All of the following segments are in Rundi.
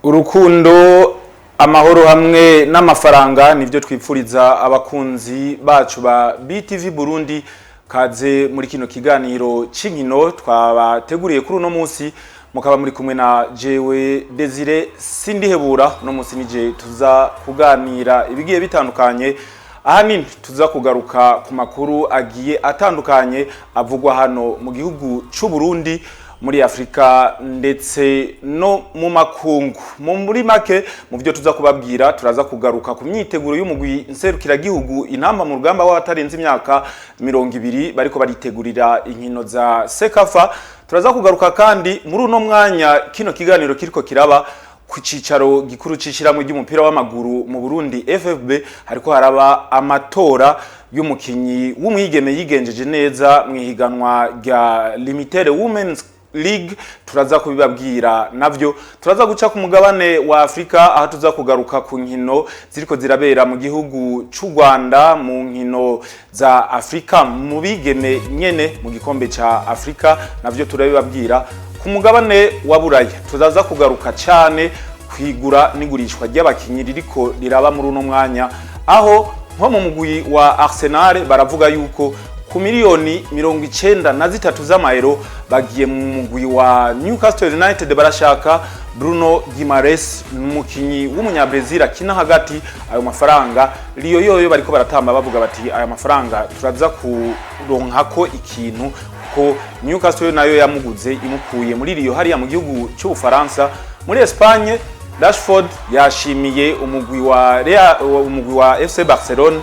Urukundo, amahoro hamwe n'amafaranga nivyo twipfuriza abakunzi bacu ba BTV Burundi. Kaze muri kino kiganiro c'inkino twabateguriye kuri uno munsi, mukaba muri kumwe na jewe Desire Sindihebura. Uno munsi nije tuza kuganira ibigiye bitandukanye, ahanini tuza kugaruka ku makuru agiye atandukanye avugwa hano mu gihugu c'u Burundi, muri Afrika ndetse no mu makungu. Muri make, mu byo tuza kubabwira, turaza kugaruka ku myiteguro y'umugwi nserukiragihugu Intamba mu Rugamba w'abatarenze imyaka 20, bariko baritegurira inkino za CECAFA. Turaza kugaruka kandi muri uno mwanya kino kiganiro kiriko kiraba, ku cicaro gikuru c'ishirahamwe ry'umupira w'amaguru mu Burundi FFB, hariko haraba amatora y'umukinyi w'umwigeme yigenjeje neza mu ihiganwa rya Limited Women's League. Turaza kubibabwira navyo. Turaza guca ku mugabane wa Afrika, aho tuza kugaruka ku nkino ziriko zirabera mu gihugu c'u Rwanda, mu nkino za Afrika mu bigeme nyene, mu gikombe ca Afrika, navyo turabibabwira. Ku mugabane wa Buraya tuzaza kugaruka cyane kwigura n'igurishwa ry'abakinyi ririko riraba muri uno mwanya, aho nko mu mugwi wa Arsenal baravuga yuko ku miliyoni 93 z'amayero bagiye mu mugwi wa Newcastle United, barashaka Bruno Guimaraes, umukinyi w'umunyabrazil akina hagati. Ayo mafaranga Riyo yoyo bariko baratamba, bavuga bati aya mafaranga turaza kuronkako ikintu, ko Newcastle nayo yamuguze imukuye muri Rio hariya mu gihugu cy'Ubufaransa. Muri Espagne, Rashford yashimiye umugwi wa Real, umugwi wa FC Barcelone,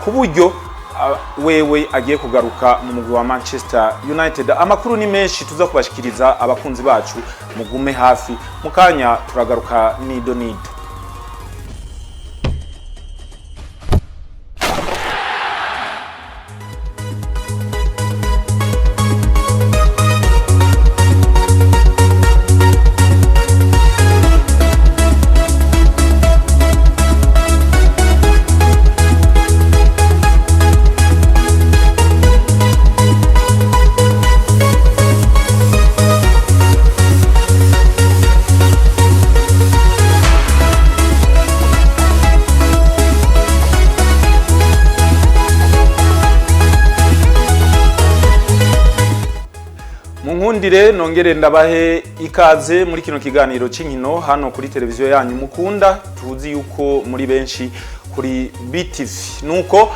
ku buryo wewe agiye kugaruka mu mugwi wa Manchester United. Amakuru ni menshi tuza kubashikiriza abakunzi bacu, mugume hafi, mu kanya turagaruka nido nido. Munkundire nongere ndabahe ikaze muri kino kiganiro c'inkino hano kuri televiziyo yanyu mukunda, tuzi yuko muri benshi, kuri BTV. Nuko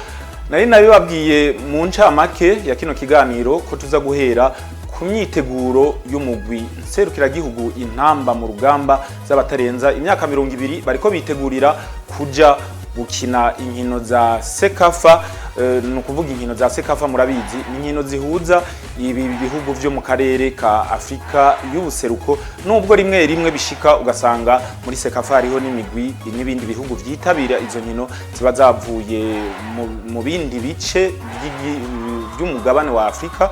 nari nabibabwiye mu ncamake ya kino kiganiro ko tuza guhera ku myiteguro y'umugwi nserukiragihugu Intamba mu Rugamba z'abatarenza imyaka 20, bariko bitegurira kuja gukina inkino za CECAFA. Ni ukuvuga inkino za CECAFA, murabizi, ni inkino zihuza ibi bihugu vyo mu karere ka Afrika y'ubuseruko, nubwo rimwe rimwe bishika ugasanga muri CECAFA hariho n'imigwi n'ibindi bihugu vyitabira izo nkino ziba zavuye mu bindi bice vy'umugabane wa Afrika.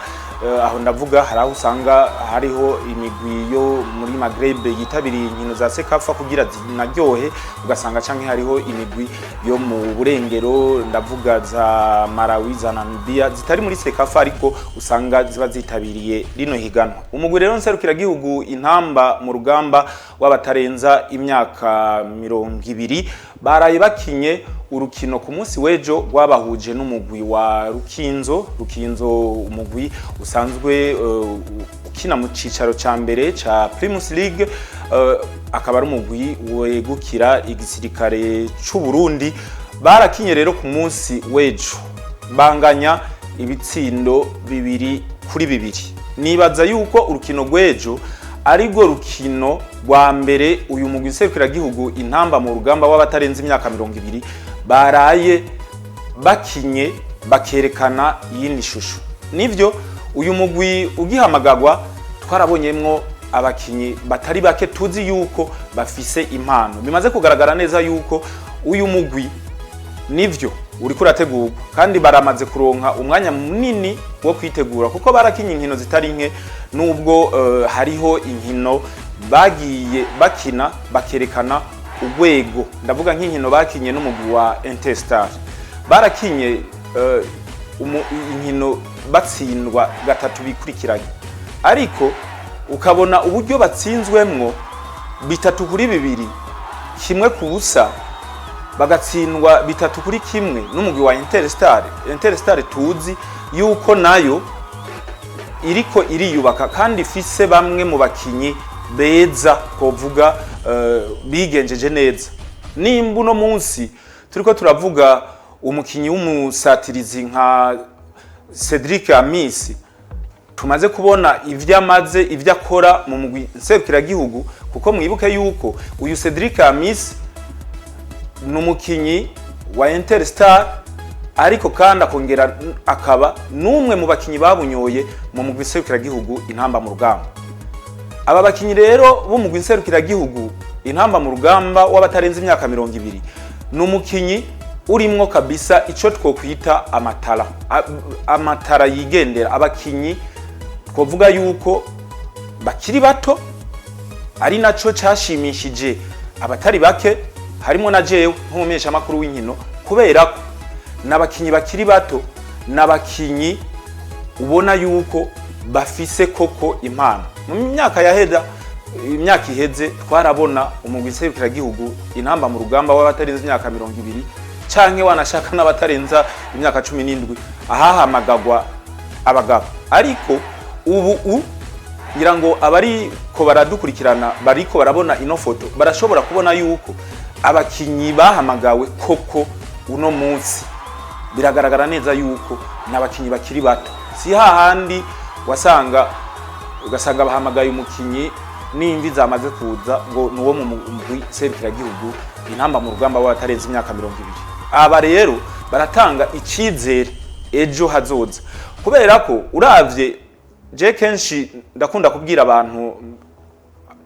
Aho ndavuga hari aho usanga hariho imigwi yo muri Maghreb yitabiriye inkino za CECAFA kugira zinaryohe, ugasanga canke hariho imigwi yo mu burengero, ndavuga za Malawi, za Namibia, zitari muri CECAFA ariko usanga ziba zitabiriye rino higanwa. Umugwi rero nserukiragihugu Intamba mu Rugamba w'abatarenza imyaka 20 baraye bakinye urukino ku munsi w'ejo rwabahuje n'umugwi wa Rukinzo. Rukinzo, umugwi usanzwe ukina mu cicaro ca mbere ca Primus League, akaba ari umugwi wegukira igisirikare c'u Burundi. Barakinye rero ku munsi w'ejo, banganya ibitsindo 2-2. Nibaza yuko urukino rw'ejo arirwo rukino rwa mbere uyu mugwi nserukiragihugu Intamba mu Rugamba w'abatarenze imyaka 20 baraye bakinye bakerekana iyindi shusho. Nivyo, uyu mugwi ugihamagagwa twarabonyemwo abakinyi batari bake tuzi yuko bafise impano. Bimaze kugaragara neza yuko uyu mugwi nivyo uriko urategurwa, kandi baramaze kuronka umwanya munini wo kwitegura, kuko barakinye inkino zitari nke, nubwo hariho inkino bagiye bakina bakerekana urwego. Ndavuga nk'inkino bakinye n'umugwi wa Interstar, barakinye inkino batsindwa gatatu bikurikiranye, ariko ukabona uburyo batsinzwemwo. 3-2, 1-0, bagatsindwa 3-1 n'umugwi wa Interstar. Interstar tuzi yuko nayo iriko iriyubaka kandi ifise bamwe mu bakinyi beza, twovuga bigenjeje neza. Nimba uno munsi turiko turavuga umukinyi w'umusatirizi nka Cedric Amisi, tumaze kubona ivyo amaze, ivyo akora mu mugwi nserukiragihugu, kuko mwibuke yuko uyu Cedric Amisi ni umukinyi wa Interstar, ariko kandi akongera akaba n'umwe mu bakinyi babunyoye mu mugwi nserukiragihugu Intamba mu Rugamba. Aba bakinyi rero bo mu mugwi nserukiragihugu Intamba mu Rugamba w'abatarenze imyaka 20, ni umukinyi urimwo kabisa ico twokwita amatara, amatara yigendera, abakinyi twovuga yuko bakiri bato, ari naco cashimishije abatari bake, harimo na jewe nk'umumenyeshamakuru w'inkino, kubera ko n'abakinyi bakiri bato, n'abakinyi ubona yuko bafise koko impano. Mu myaka yaheda, imyaka iheze, twarabona umugwi nserukiragihugu Intamba mu Rugamba w'abatarenze imyaka 20, canke wanashaka n'abatarenza imyaka 17, ahahamagagwa abagabo. Ariko ubu ngira ngo abariko baradukurikirana, bariko barabona ino foto, barashobora kubona yuko abakinyi bahamagawe koko uno munsi biragaragara neza yuko n'abakinyi bakiri bato. Si hahandi wasanga ugasanga bahamagaye umukinyi n'imvi zamaze kuza ngo nuwo mu mugwi serukiragihugu Intamba mu Rugamba w'abatarenze imyaka 20. Aba rero baratanga icizere ejo hazoza, kubera ko uravye, je kenshi ndakunda kubwira abantu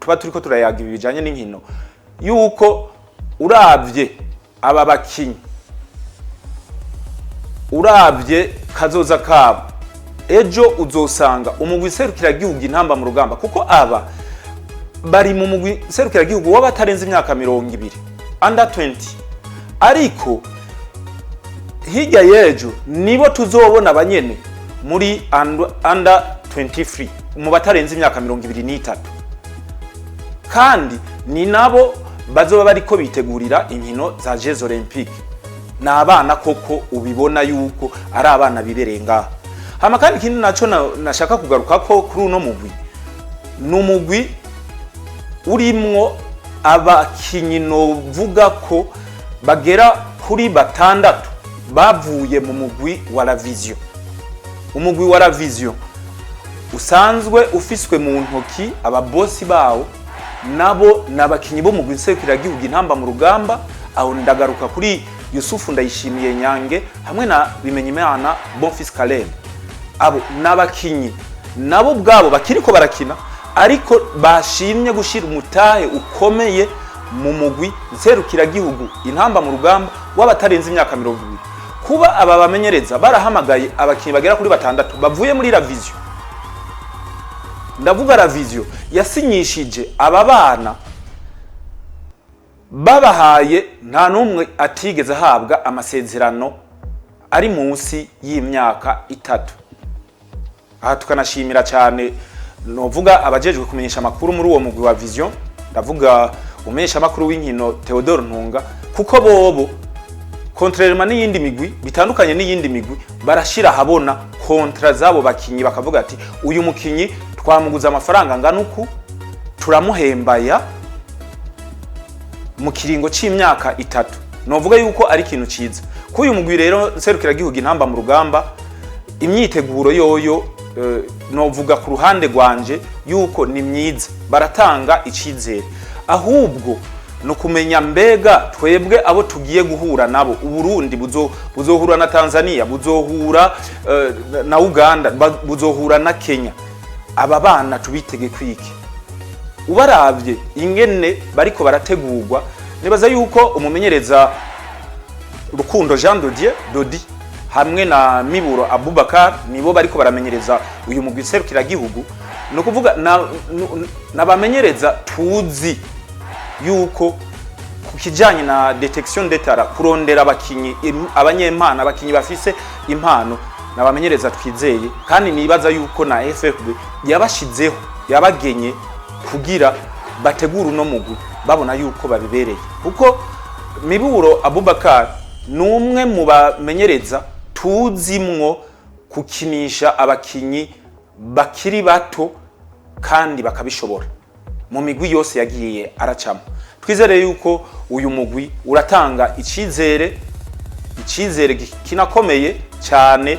tuba turiko turayaga ibi bijanye n'inkino yuko uravye aba bakinyi, uravye kazoza kabo ejo, uzosanga umugwi serukiragihugu Intamba mu Rugamba, kuko aba bari mu mugwi serukiragihugu w'abatarenze imyaka 20, under 20, ariko hirya y'ejo nibo tuzobona abanyene muri under 23, mu batarenze imyaka 23, kandi ni nabo bazoba bariko bitegurira inkino za Jeux Olympiques. Ni abana koko ubibona yuko ari abana bibereye ngaha. Hama kandi ikindi naco nashaka kugaruka ko kuri uno mugwi, ni umugwi urimwo abakinyi novuga ko bagera kuri batandatu bavuye mu mugwi wa La Vision. Umugwi wa La Vision usanzwe ufiswe mu ntoki, ababosi bawo nabo ni abakinyi bo mu mugwi nserukiragihugu Intamba mu Rugamba. Aho ndagaruka kuri Yusufu Ndayishimiye Nyange hamwe na Bimenyimana Bonfils Caleb. Abo n'abakinyi nabo ubwabo bakiriko barakina, ariko bashimye gushira umutahe ukomeye mu mugwi nserukiragihugu Intamba mu Rugamba w'abatarenze imyaka 20. Kuba aba bamenyereza barahamagaye abakinyi bagera kuri batandatu bavuye muri La Vision, ndavuga La Vision yasinyishije aba bana, babahaye, nta n'umwe atigeze ahabwa amasezerano ari munsi y'imyaka 3. Aha tukanashimira cyane, novuga, abajejwe kumenyesha amakuru muri uwo mugwi wa Vision, ndavuga umenyesha amakuru w'inkino Theodore Ntunga, kuko bobo, contrairement n'iyindi migwi, bitandukanye n'iyindi migwi, barashira ahabona contrat zabo bakinyi, bakavuga ati: "Uyu mukinyi twamuguze amafaranga angana uku, turamuhembaya mu kiringo c'imyaka 3." Novuga yuko ari ikintu ciza ko uyu mugwi rero nserukiragihugu Intamba mu Rugamba, imyiteguro yoyo novuga ku ruhande rwanje yuko ni myiza, baratanga icizere. Ahubwo no kumenya mbega twebwe abo tugiye guhura nabo, Uburundi buzohura na Tanzania, buzohura na Uganda, buzohura na Kenya, aba bana tubitege kwiki? Ubaravye ingene bariko barategurwa, nibaza yuko umumenyereza Rukundo Jean de Dieu Dodi hamwe na Miburo Abubakar nibo bariko baramenyereza uyu mugwi serukiragihugu. Ni ukuvuga nabamenyereza tuzi yuko ku kijanye na détection des talents, kurondera abakinyi abanyempano, abakinyi bafise impano, nabamenyereza twizeye, kandi nibaza yuko na FFB yabashizeho, yabagenye kugira Bategura uno mugwi babona yuko babibereye, kuko Miburo Abubakar ni umwe mu bamenyereza tuzimwo kukinisha abakinyi bakiri bato kandi bakabishobora mu migwi yose yagiye aracamo. Twizere yuko uyu mugwi uratanga icizere, icizere kinakomeye cyane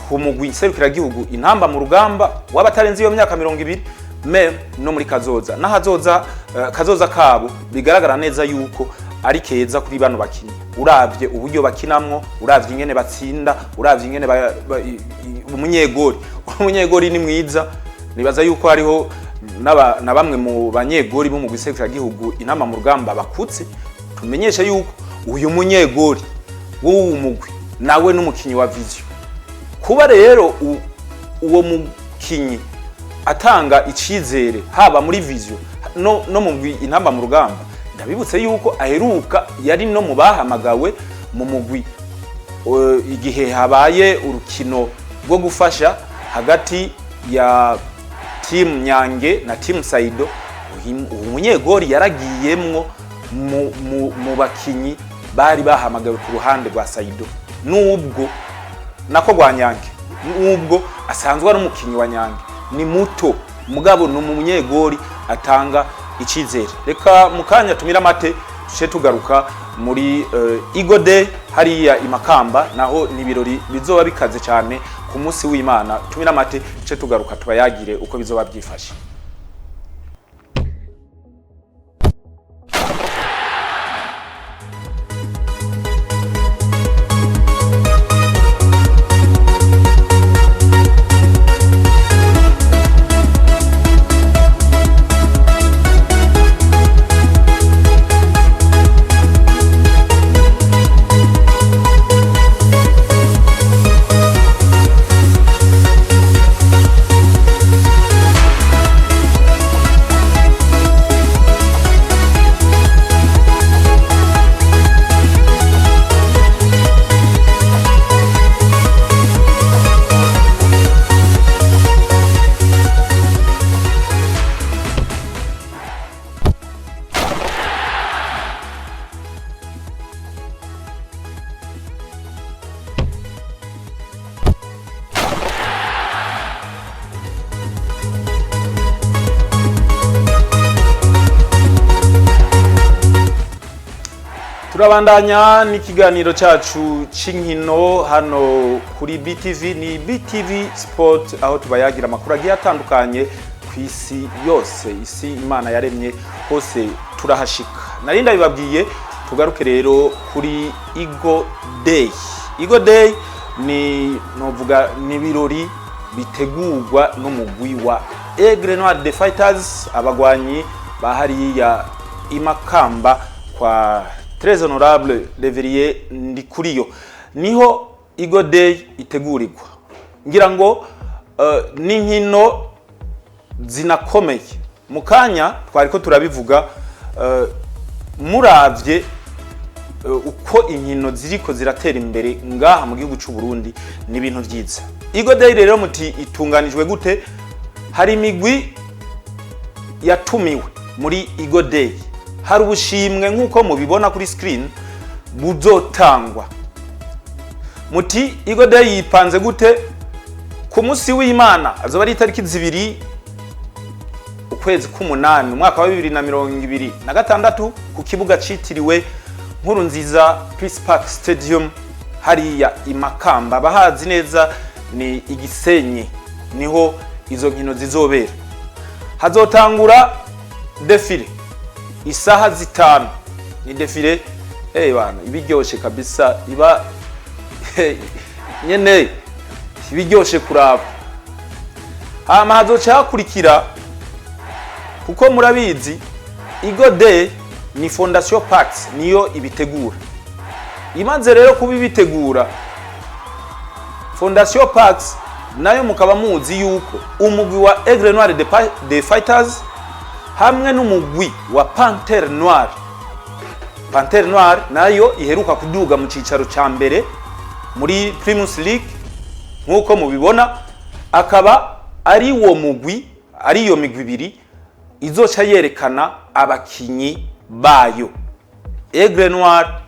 ku mugwi nserukiragihugu Intamba mu Rugamba w'abatarenze iyo myaka 20, même no muri kazoza n'ahazoza, kazoza kabo bigaragara neza yuko ari keza kuri bano bakinyi. Uravye uburyo bakinamwo, uravye ingene batsinda, uravye ingene umunyegori ni mwiza. Nibaza yuko hariho na bamwe mu banyegori bo mu gihugu Intamba mu Rugamba bakutse. Tumenyeshe yuko uyu munyegori w'uwu mugwi nawe n'umukinyi wa Vision. Kuba rero uwo mukinyi atanga icizere haba muri Vision no mu mugwi Intamba mu Rugamba, ndabibutse yuko aheruka yari no mu bahamagawe mu mugwi igihe habaye urukino rwo gufasha hagati ya team Nyange na team Saido. Uyu munyegori yaragiyemwo mu bakinyi bari bahamagawe ku ruhande rwa Saido, nubwo nako rwa Nyange, nubwo asanzwe ari umukinyi wa Nyange. Ni muto, mugabo ni umunyegori atanga icizere. Reka mu kanya tumira amate, tuce tugaruka muri Eagle Day hariya i Makamba, naho ni ibirori bizoba bikaze cyane ku munsi w'Imana. Tumira amate, tuce tugaruka tubayagire uko bizoba byifashe. Turabandanya n'ikiganiro cyacu cy'inkino hano kuri BTV, ni BTV Sport, aho tubayagira amakuru agiye atandukanye ku isi yose, isi Imana yaremye hose turahashika. Nari ndabibabwiye, tugaruke rero kuri Eagle Day. Eagle Day ni novuga ni ibirori bitegurwa n'umugwi wa Aigle Noir the Fighters, abagwanyi ba hariya imakamba kwa Très Honorable Révérien Ndikuriyo, niho Eagle Day itegurirwa. Ngira ngo n'inkino zinakomeye, mu kanya twari ko turabivuga, muravye uko inkino ziriko ziratera imbere ngaha mu gihugu c'u Burundi, ni ibintu vyiza. Eagle Day rero muti itunganijwe gute? Hari imigwi yatumiwe muri Eagle Day, hari ubushimwe nk'uko mubibona kuri screen buzotangwa. Muti Eagle Day yipanze gute? Ku munsi w'Imana azoba ari itariki 2 ukwezi k'umunani umwaka wa 2026, ku kibuga citiriwe Nkurunziza Peace Park Stadium hariya i Makamba. Bahazi neza ni Igisenyi, niho izo nkino zizobera. Hazotangura défilé isaha 5, ni défilé bana ibiryoshe kabisa, iba nyene ibiryoshe kuraba. Hama hazoca hakurikira, kuko murabizi Eagle Day ni Fondation Pax niyo ibitegura. Imaze rero kuba ibitegura Fondation Pax nayo, mukaba muzi yuko umugwi wa Aigle Noir de Fighters hamwe n'umugwi wa Panthère Noire, Panthère Noire nayo iheruka kuduga mu cicaro ca mbere muri Primus League nk'uko mubibona, akaba ari wo mugwi, ari iyo migwi ibiri. izoca yerekana abakinyi bayo. Aigle Noir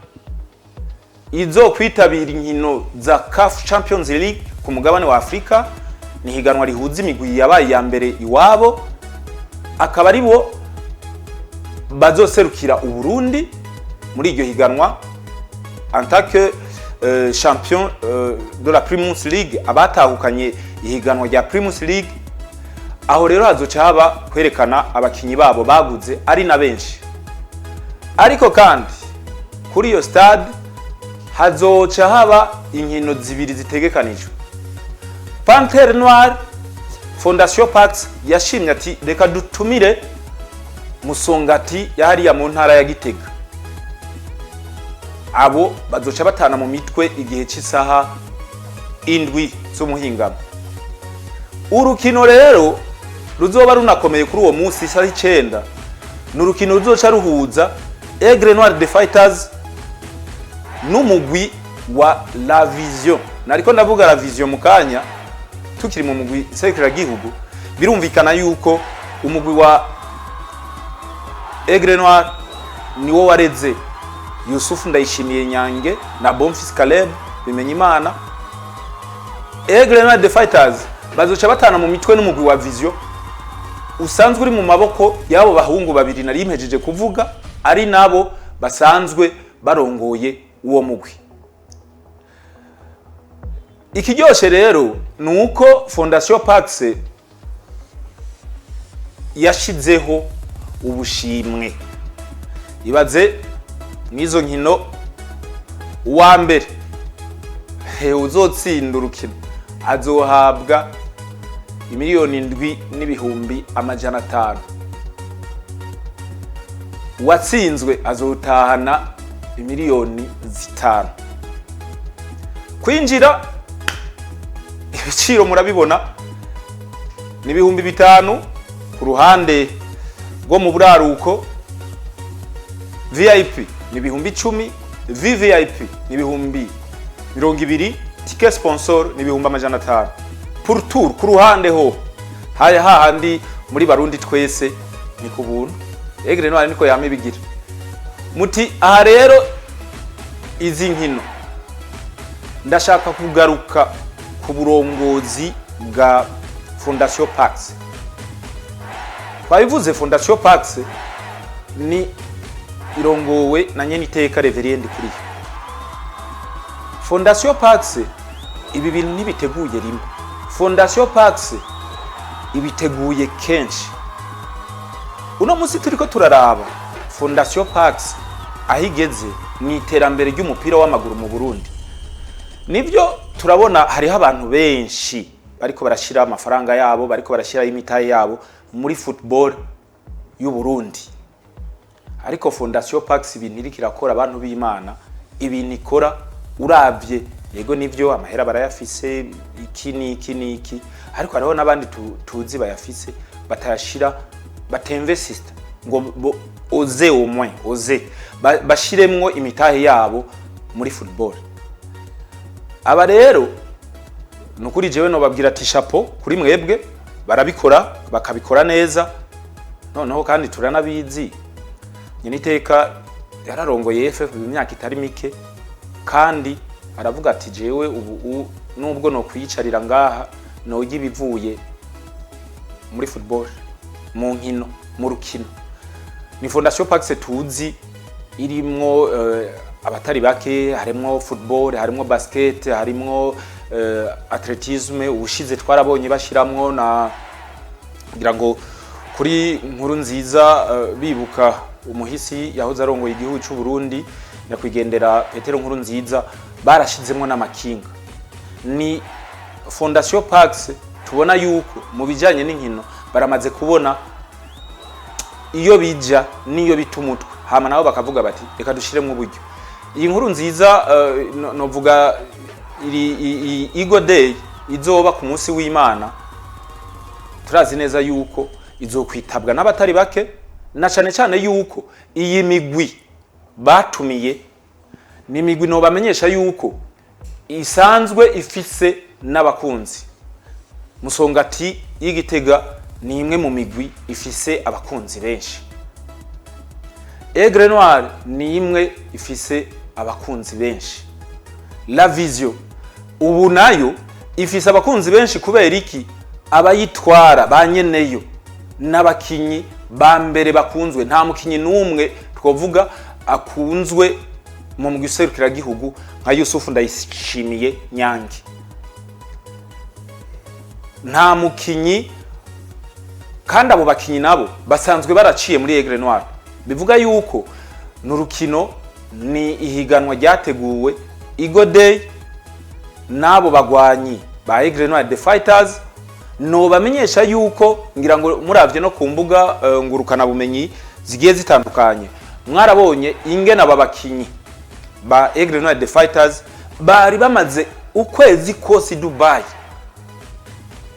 izokwitabira inkino za CAF Champions League ku mugabane wa Afrika, ni higanwa rihuza imigwi yabaye iya mbere iwabo, akaba ari bo bazoserukira Uburundi muri iryo higanwa en tant que champion de la Primus League, abatahukanye ihiganwa rya Primus League. Aho rero hazoca haba kwerekana abakinyi babo baguze ari na benshi. Ariko kandi kuri iyo stade hazoca haba inkino zibiri zitegekanijwe. Panthère Noire, Fondation Pax yashimye ati: "Reka dutumire Musongati yahariya mu ntara ya Gitega." Abo bazoca batana mu mitwe igihe cy'isaha 7 z'umuhingamo. Urukino rero ruzoba runakomeye kuri uwo munsi isaha 9 ni urukino ruzoca ruhuza Aigle Noir the Fighters n'umugwi wa La Vision. Nariko ndavuga La Vision mu kanya tukiri mu mugwi serukiragihugu. Birumvikana yuko umugwi wa Aigle Noir niwo wareze Yusufu Ndayishimiye Nyange na Bonfils Caleb Bimenyimana. Aigle Noir the Fighters bazoca batana mu mitwe n'umugwi wa Vision usanzwe uri mu maboko y'abo bahungu babiri nari mpejeje kuvuga, ari nabo basanzwe barongoye uwo mugwi. Ikiryoshe rero ni uko Fondation Pax yashizeho ubushimwe. Ibaze, mw'izo nkino, uwa mbere uzotsinda urukino azohabwa 7,500,000, uwatsinzwe azotahana 5 miliyoni. Kwinjira, ibiciro murabibona, ni 5000 ku ruhande rwo mu buraruko, VIP ni 10,000, VVIP ni 20,000, ticket sponsor ni 500,000. Pourtour, ku ruhande ho haya hahandi muri Barundi twese, ni ku buntu. Aigle Noir niko yama ibigira. Muti aha rero izi nkino, ndashaka kugaruka ku burongozi bwa Fondation Pax. Twabivuze, Fondation Pax ni irongowe na nyeniteka Révérien Ndikuriyo. Fondation Pax ibi bintu ntibiteguye rimwe, Fondation Pax ibiteguye kenshi. Uno munsi turiko turaraba Fondation Pax aho igeze mu iterambere ry'umupira w'amaguru mu Burundi. Nibyo, turabona hariho abantu benshi bariko barashira amafaranga yabo, bariko barashiraho imitahe yabo muri football y'u Burundi, ariko Fondation Pax ibintu iriko irakora, abantu b'Imana, ibintu ikora uravye, yego nivyo, amahera barayafise, iki n'iki n'iki, ariko hariho n'abandi tuzi bayafise batayashira, batinvestista ngo oze au moins oze bashiremwo imitahe yabo muri football. Aba rero nukuri jewe nobabwira ati: "Chapeau kuri mwebwe." Barabikora, bakabikora neza. Noneho kandi turanabizi, nyeniteka yararongoye FF mu myaka itari mike, kandi aravuga ati: "Jewe ubu nubwo no kwiyicarira ngaha noga ibivuye muri football, mu nkino, mu rukino." Ni Fondation Pax tuzi irimwo abatari bake, harimwo football, harimwo basket, harimwo athlétisme. Ubushize twarabonye bashiramwo na ngira ngo kuri nkuru nziza, bibuka umuhisi yahoze arongoye igihugu cy'u Burundi, nyakwigendera Petero Nkuru Nziza, barashizemwo n'amakinga. Ni Fondation Pax tubona yuko mu bijyanye n'inkino baramaze kubona iyo bija n'iyo bita umutwe, hama nabo bakavuga bati: "Reka dushiremo uburyo." Iyi nkuru nziza, novuga iri Eagle Day izoba ku munsi w'Imana, turazi neza yuko izokwitabwa n'abatari bake, na cane cane yuko iyi migwi batumiye ni imigwi nobamenyesha yuko isanzwe ifise n'abakunzi. Musongati y'Igitega niyo Ni imwe mu migwi ifise abakunzi benshi. Aigle Noir ni imwe ifise abakunzi benshi. La Vision ubu nayo ifise abakunzi benshi. Kubera iki? Abayitwara, ba nyeneyo n'abakinyi ba mbere bakunzwe. Nta mukinyi n'umwe twovuga akunzwe mu mugwi serukiragihugu nka Yusufu Ndayishimiye Nyange. Nta mukinyi. Kandi abo bakinyi nabo basanzwe baraciye muri Aigle Noir. Bivuga yuko ni urukino, ni ihiganwa ryateguwe Eagle Day n'abo bagwanyi ba Aigle Noir the Fighters. Nobamenyesha yuko ngira ngo muravye no ku mbuga ngurukana bumenyi zigiye zitandukanye, mwarabonye ingene aba bakinyi ba Aigle Noir the Fighters bari bamaze ukwezi kose i Dubai.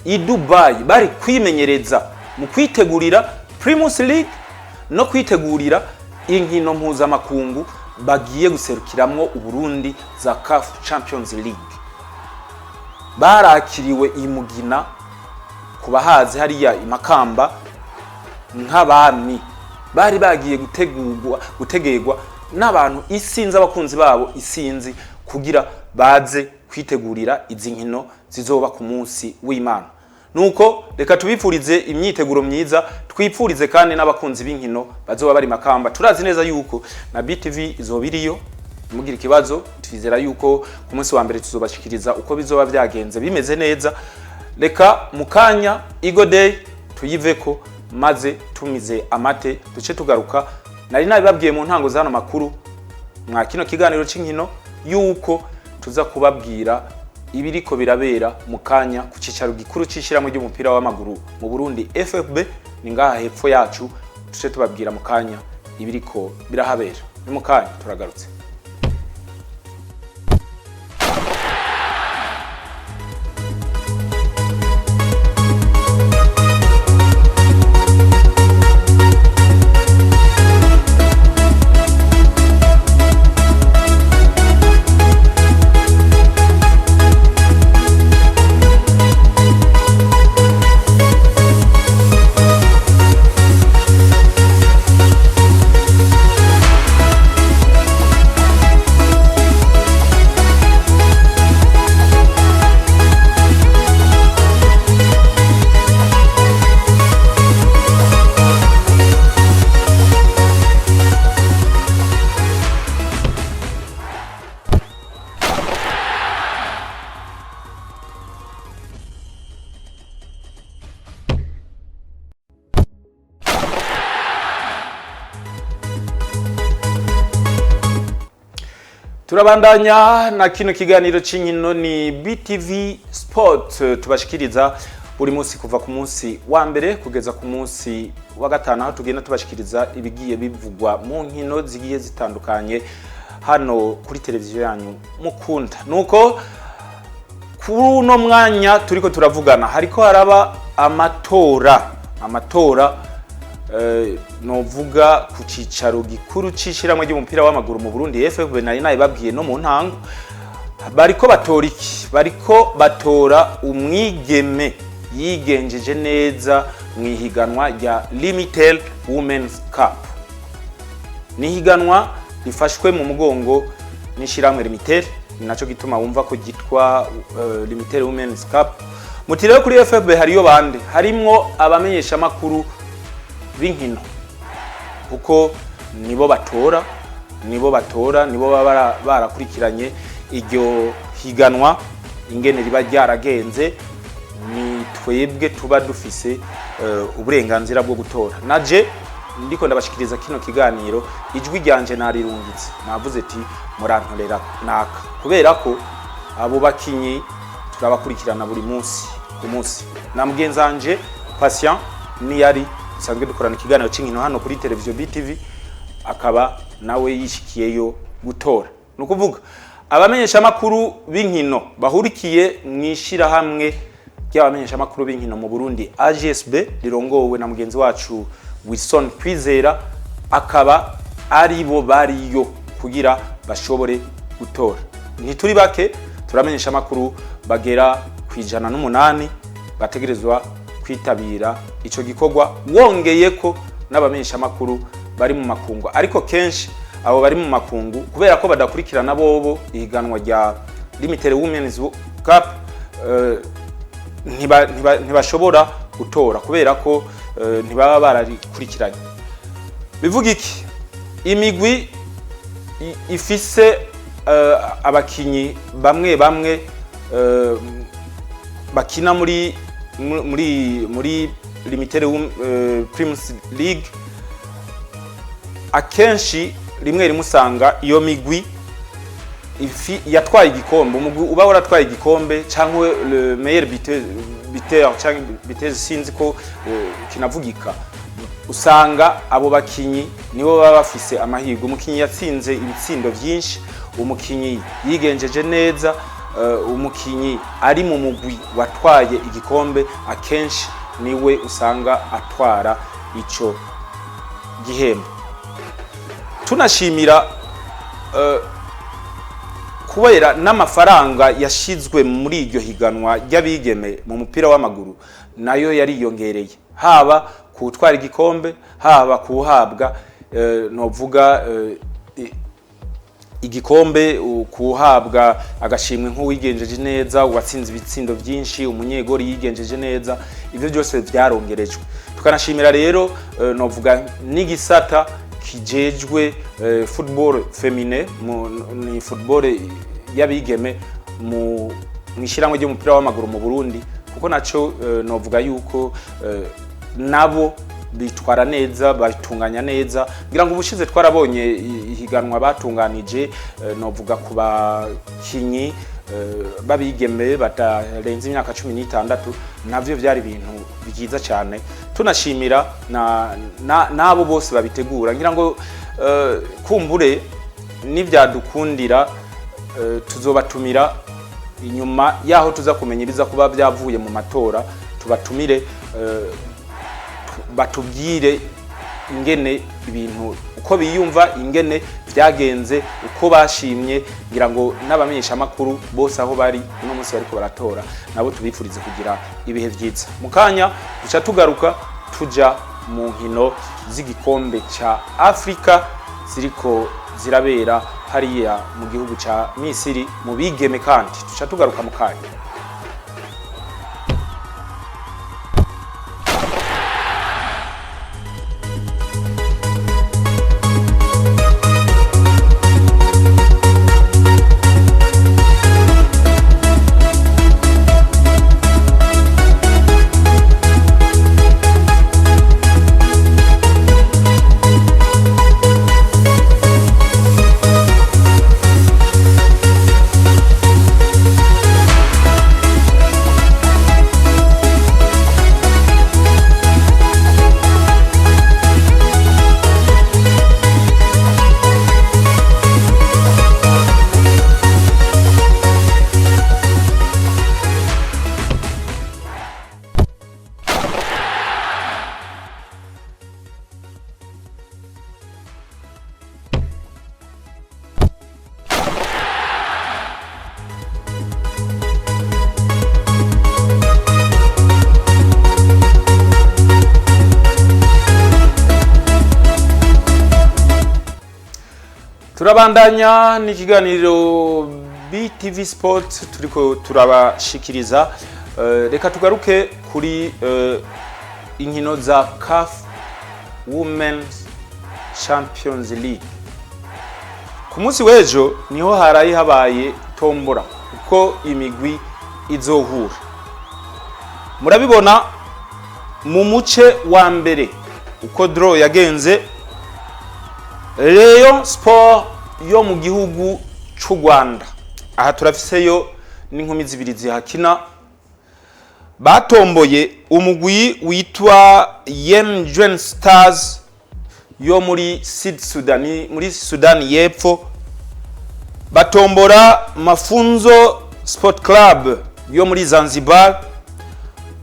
I Dubai bari kwimenyereza mu kwitegurira Primus League no kwitegurira inkino mpuzamakungu bagiye guserukiramwo Uburundi za CAF Champions League. Barakiriwe i Mugina, ku bahazi hariya i Makamba, nk'abami. Bari bagiye gutegurwa, gutegerwa n'abantu isinzi, abakunzi babo isinzi, kugira baze kwitegurira izi nkino zizoba ku munsi w'Imana. Nuko reka tubipfurize imyiteguro myiza, twipfurize kandi n'abakunzi b'inkino bazoba bari Makamba. Turazi neza yuko na BTV izoba iriyo. Mugira ikibazo, twizera yuko ku munsi wa mbere tuzobashikiriza uko bizoba byagenze bimeze neza. Reka mu kanya Eagle Day tuyiveko, maze tumize amate duce tugaruka. Nari nabibabwiye mu ntango z'ano makuru mwa kino kiganiro c'inkino yuko tuza kubabwira ibiriko birabera mu kanya ku cicaro gikuru c'ishirahamwe ry'umupira w'amaguru mu Burundi, FFB. Ni ngaha hepfo yacu. Tuce tubabwira mu kanya ibiriko birahabera. Ni mu kanya turagarutse. Turabandanya na kino kiganiro c'inkino, ni BTV Sport tubashikiriza buri munsi kuva ku munsi wa mbere kugeza ku munsi wa gatanu, aho tugenda tubashikiriza ibigiye bivugwa mu nkino zigiye zitandukanye hano kuri televiziyo yanyu mukunda. Nuko kuri uno mwanya turiko turavugana hariko haraba amatora novuga ku cicaro gikuru c'ishirahamwe ry'umupira w'amaguru mu Burundi, FFB. Nari nabibabwiye no mu ntango. Bariko batora iki? Bariko batora umwigeme yigenjeje neza mu ihiganwa rya Limitel Women's Cup. Ni ihiganwa rifashwe mu mugongo n'ishirahamwe Limitel, ni naco gituma wumva ko ryitwa Limitel Women's Cup. Muti rero kuri FFB hariyo bande? Harimwo abamenyeshamakuru b'inkino, kuko nibo batora, nibo batora, nibo baba barakurikiranye iryo higanwa ingene riba ryaragenze. Ni twebwe tuba dufise uburenganzira bwo gutora. Naje ndiko ndabashikiriza kino kiganiro, ijwi ryanje narirungitse, navuze ati murantorera naka, kubera ko abo bakinyi turabakurikirana buri munsi ku munsi. Na mugenzanje Patient niyari dusanzwe dukorana ikiganiro c'inkino hano kuri televiziyo BTV, akaba nawe yishikiyeyo gutora. Ni ukuvuga abamenyeshamakuru b'inkino bahurikiye mu ishirahamwe ry'abamenyeshamakuru b'inkino mu Burundi, AGSB, rirongowe na mugenzi wacu Wilson Kwizera, akaba ari bo bariyo kugira bashobore gutora. Ntituri bake, turamenyesha amakuru bagera ku 108 bategerezwa. kwitabira ico gikorwa, wongeye ko n'abamenyeshamakuru bari mu makungu. Ariko kenshi abo bari mu makungu, kubera ko badakurikirana bobo ihiganwa rya Limited Women's Cup, ntibashobora gutora kubera ko ntibaba bararikurikiranye. Bivuga iki? Imigwi ifise abakinyi bamwe bamwe bakina muri Limited Primus League, akenshi rimwe rimwe usanga iyo migwi ifi yatwaye igikombe, umugwi uba waratwaye igikombe cyangwa le meilleur buteur cyangwa buteuse, sinzi ko kinavugika, usanga abo bakinyi nibo baba bafise amahirwe. Umukinyi yatsinze ibitsindo byinshi, umukinyi yigenjeje neza, umukinyi ari mu mugwi watwaye igikombe, akenshi niwe usanga atwara ico gihembo. Tunashimira kubera n'amafaranga yashizwe muri iryo higanwa ry'abigeme mu mupira w'amaguru nayo yariyongereye, haba kuwutwara igikombe, haba kuwuhabwa novuga igikombe, kuwuhabwa agashimwe nk'uwigenjeje neza, uwatsinze ibitsindo byinshi, umunyegori yigenjeje neza, ibyo byose byarongerejwe. Tukanashimira rero novuga n'igisata kijejwe football féminin, ni football y'abigeme mu ishyirahamwe ry'umupira w'amaguru mu Burundi, kuko naco novuga yuko nabo bitwara neza, batunganya neza. Ngira ngo ubushize twarabonye ihiganwa batunganije, novuga ku bakinyi babigeme batarenze imyaka 16, navyo byari ibintu byiza cyane. Tunashimira n'abo bose babitegura. Ngira ngo kumbure nibyadukundira tuzobatumira inyuma yaho tuza kumenya ibiza kuba byavuye mu matora, tubatumire batubwire ingene ibintu uko biyumva, ingene byagenze, uko bashimye. Ngira ngo n'abamenyeshamakuru bose aho bari uno munsi bariko baratora, nabo tubifurize kugira ibihe vyiza. Mu kanya duca tugaruka tuja mu nkino z'igikombe ca Afrika ziriko zirabera hariya mu gihugu ca Misiri mu bigeme, kandi duca tugaruka mu kanya. Turabandanya n'ikiganiro BTV Sport turiko turabashikiriza. Reka tugaruke kuri inkino za CAF Women's Champions League. Ku munsi w'ejo niho harayi habaye tombora uko imigwi izohura. Murabibona mu muce wa mbere uko draw yagenze. Rayon Sport yo mu gihugu c'u Rwanda, aha turafiseyo n'inkumi zibiri zihakina, batomboye umugwi witwa Yemjwen Stars yo muri Sud Sudan, muri Sudani y'Epfo, batombora Mafunzo Sport Club yo muri Zanzibar,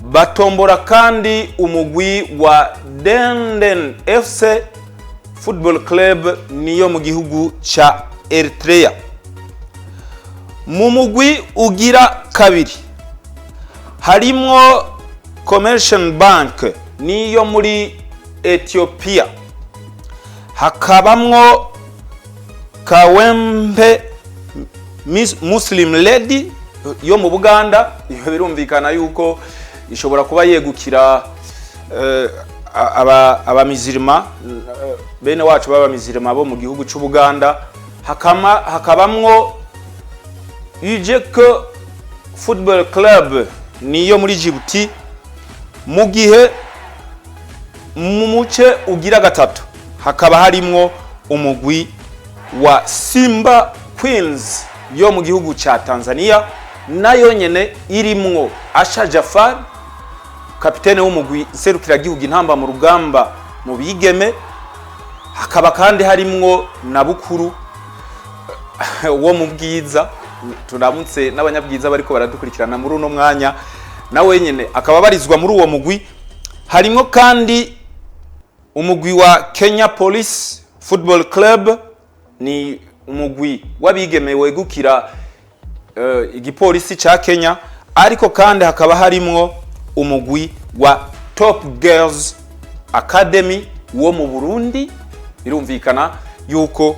batombora kandi umugwi wa Denden FC Football Club niyo mu gihugu ca Eritrea. Mu mugwi ugira kabiri harimwo Commercial Bank niyo muri Ethiopia, hakabamwo Kawempe Muslim Lady yo mu Buganda. Iyo birumvikana yuko ishobora kuba yegukira abamizirima, bene wacu b'abamizirima bo mu gihugu cy'u Buganda. Hakabamwo UJK Football Club niyo muri Djibouti, mu gihe mu muce ugira gatatu hakaba harimwo umugwi wa Simba Queens yo mu gihugu ca Tanzania, nayo nyene irimwo Asha Jafar, kapitene w'umugwi nserukiragihugu Intamba mu Rugamba mu bigeme. Hakaba kandi harimwo na Bukuru wo mu Bwiza. Turamutse n'abanyabwiza bariko baradukurikirana muri uno mwanya, na wenyene akaba abarizwa muri uwo mugwi. Harimwo kandi umugwi wa Kenya Police Football Club, ni umugwi w'abigeme wegukira igipolisi ca Kenya. Ariko kandi hakaba harimwo umugwi wa Top Girls Academy wo mu Burundi. Birumvikana yuko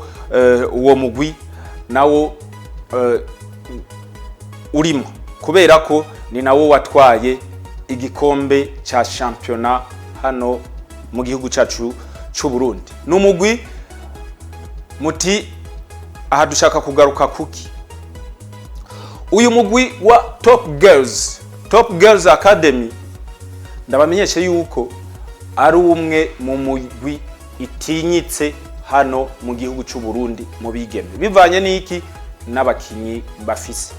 uwo mugwi nawo urimo, kubera ko ni nawo watwaye igikombe ca shampiyona hano mu gihugu cacu c'u Burundi. Ni umugwi muti aha dushaka kugaruka kuki? Uyu mugwi wa Top Girls Academy, ndabamenyeshe yuko ari umwe mu mugwi itinyitse hano mu gihugu cy'u Burundi mu bigeme, bivanye n'iki? N'abakinyi bafise.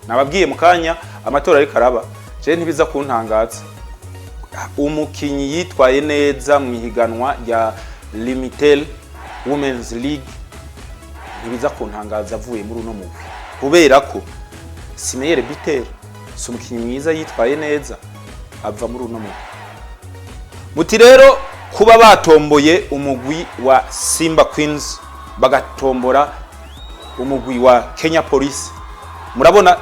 Nababwiye mu kanya, amatora ariko araba, je ntibiza kuntangaza umukinyi yitwaye neza mu ihiganwa rya Limitel Women's League, ntibiza kuntangaza avuye muri uno mugwi, kubera ko si meilleur buteur, si umukinyi mwiza yitwaye neza ava muri uno mugwi. Muti rero kuba batomboye umugwi wa Simba Queens, bagatombora umugwi wa Kenya Police, murabona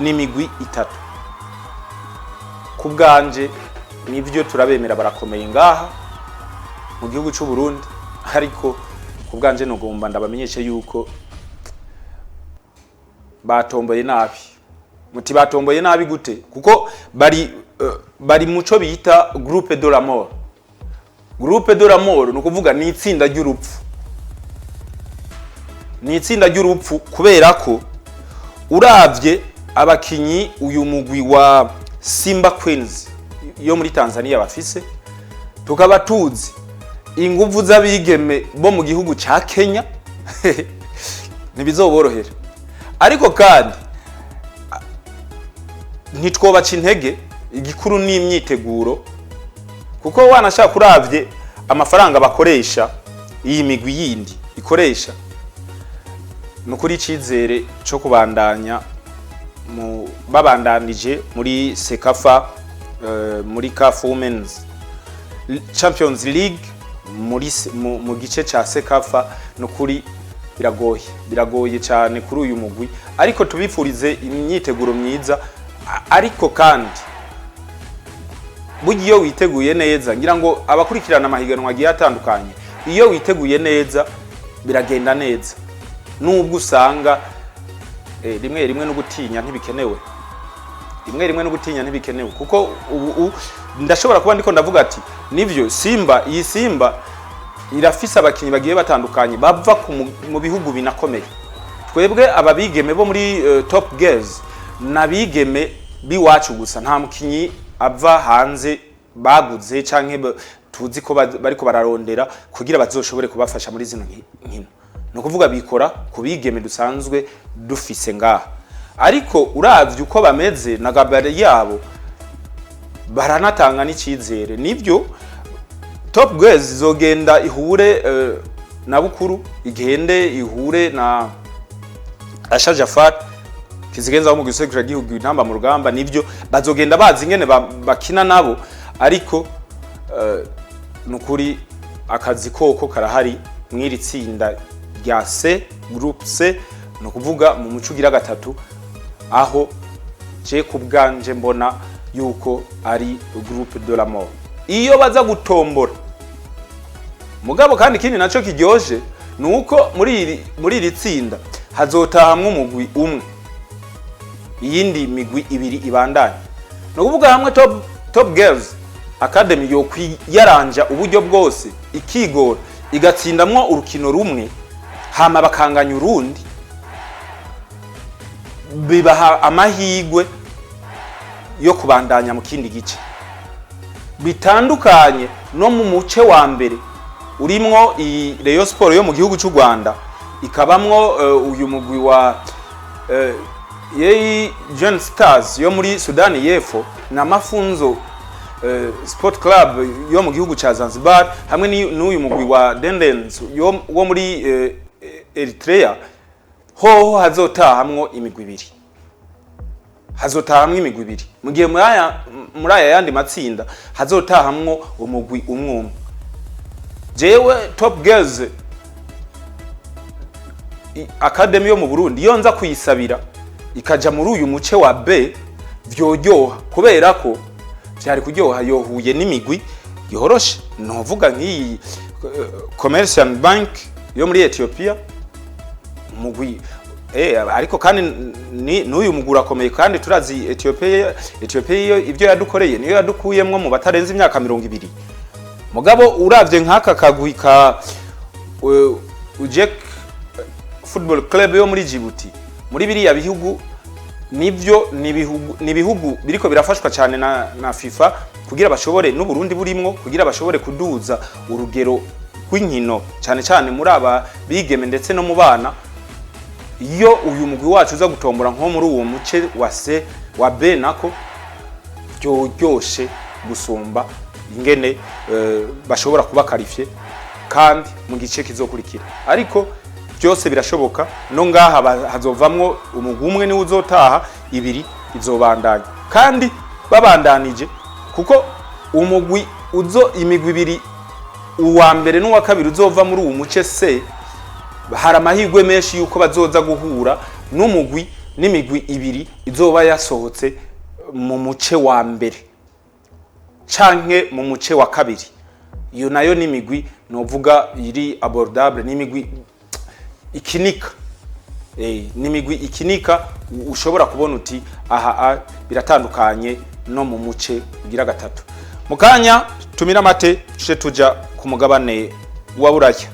ni imigwi itatu. Ku bwanje nivyo, turabemera, barakomeye ngaha mu gihugu cy'u Burundi, ariko ku bwanje nugomba ndabamenyeshe yuko batomboye nabi. Muti batomboye nabi gute? Kuko bari muco bita groupe de la mort. Groupe de la mort ni ukuvuga ni itsinda ry'urupfu, ni itsinda ry'urupfu, kubera ko uravye abakinyi uyu mugwi wa Simba Queens yo muri Tanzania bafise, tukaba tuzi inguvu z'abigeme bo mu gihugu ca Kenya, ntibizoborohera. Ariko kandi ntitwobaca intege, igikuru ni imyiteguro, kuko wanashaka uravye amafaranga bakoresha, iyi migwi yindi ikoresha, ni ukuri icizere cyo kubandanya mu babandanije muri CECAFA, muri CAF Women's Champions League, muri mu gice ca CECAFA, ni ukuri biragoye, biragoye cyane kuri uyu mugwi. Ariko tubifurize imyiteguro myiza. Ariko kandi burya iyo witeguye neza, ngira ngo abakurikirana amahiganwa agiye atandukanye, iyo witeguye neza biragenda neza, nubwo usanga rimwe rimwe no gutinya ntibikenewe, rimwe rimwe no gutinya ntibikenewe, kuko ubu ndashobora kuba ndiko ndavuga ati nivyo, Simba, iyi Simba irafise abakinyi bagiye batandukanye bava mu bihugu binakomeye. Twebwe ababigeme bo muri Top Girls nabigeme biwacu gusa, nta mukinyi ava hanze baguze canke tuzi ko bariko bararondera kugira bazoshobore kubafasha muri zino nkino. Ni ukuvuga bikora ku bigeme dusanzwe dufise ngaha. Ariko uravye uko bameze na gabarit yabo, baranatanga n'icizere. Nivyo, Top Girls izogenda ihure na Bukuru, igende ihure na Asha Jafar kizigenza wo mu gisekura gihugu Intamba mu Rugamba. Nivyo, bazogenda bazi ingene bakina nabo. Ariko nukuri akazi koko karahari mw'iri tsinda rya C, groupe C, ni ukuvuga mu muco ugira gatatu, aho je ku bwanje mbona yuko ari groupe de la mort iyo baza gutombora. Mugabo kandi ikindi naco kiryoshe ni uko muri iri tsinda hazotahamwo umugwi umwe, iyindi migwi ibiri ibandanye. Ni ukuvuga hamwe Top Girls Academy yo kwiyaranja uburyo bwose, ikigora, igatsindamwo urukino rumwe, hama bakanganya urundi, bibaha amahigwe yo kubandanya mu kindi gice, bitandukanye no mu muce wa mbere urimwo iyi Rayon Sport yo mu gihugu cy'u Rwanda, ikabamwo uyu mugwi wa Yeyi Jeune Stars yo muri Sudani y'Epfo na Mafunzo Sport Club yo mu gihugu ca Zanzibar, hamwe n'uyu mugwi wa Dendens wo muri Eritrea. Hoho hazotahamwo imigwi ibiri, hazotahamwo imigwi ibiri, mu gihe muri aya yandi matsinda hazotahamwo umugwi umwe umwe. Jewe Top Girls Academy yo mu Burundi, iyo nza kuyisabira ikaja muri uyu muce wa B, vyoryoha, kubera ko vyari kuryoha yohuye n'imigwi yoroshe. Novuga nk'iyi Commercial Bank yo muri Ethiopia, umugwi ariko kandi n'uyu mugwi urakomeye, kandi turazi Ethiopia iyo ibyo yadukoreye niyo yadukuyemwo mu batarenze imyaka 20. Mugabo uravye nk'aka kagwi ka Ujek Football Club yo muri Djibouti, muri biriya bihugu nivyo ni ibihugu biriko birafashwa cyane na FIFA kugira bashobore, n'Uburundi burimwo, kugira bashobore kuduza urugero rw'inkino, cyane cyane muri aba bigeme ndetse no mu bana. Iyo uyu mugwi wacu uza gutombora nko muri uwo muce wa C, wa B nako, byoryoshe gusumba ingene bashobora kuba qualifié kandi mu gice kizokurikira. Ariko byose birashoboka, no ngaha hazovamwo umugwi umwe niwe uzotaha, ibiri izobandanya. Kandi babandanije, kuko umugwi uzo imigwi ibiri, uwa mbere n'uwa kabiri uzova muri uwo muce C, hari amahirwe menshi yuko bazoza guhura n'umugwi n'imigwi ibiri izoba yasohotse mu muce wa mbere canke mu muce wa kabiri. Iyo nayo ni imigwi novuga iri abordable, ni imigwi ikinika, ni imigwi ikinika, ushobora kubona uti aha biratandukanye no mu muce ugira gatatu. Mu kanya tumira amate, tuce tuja ku mugabane wa Buraya.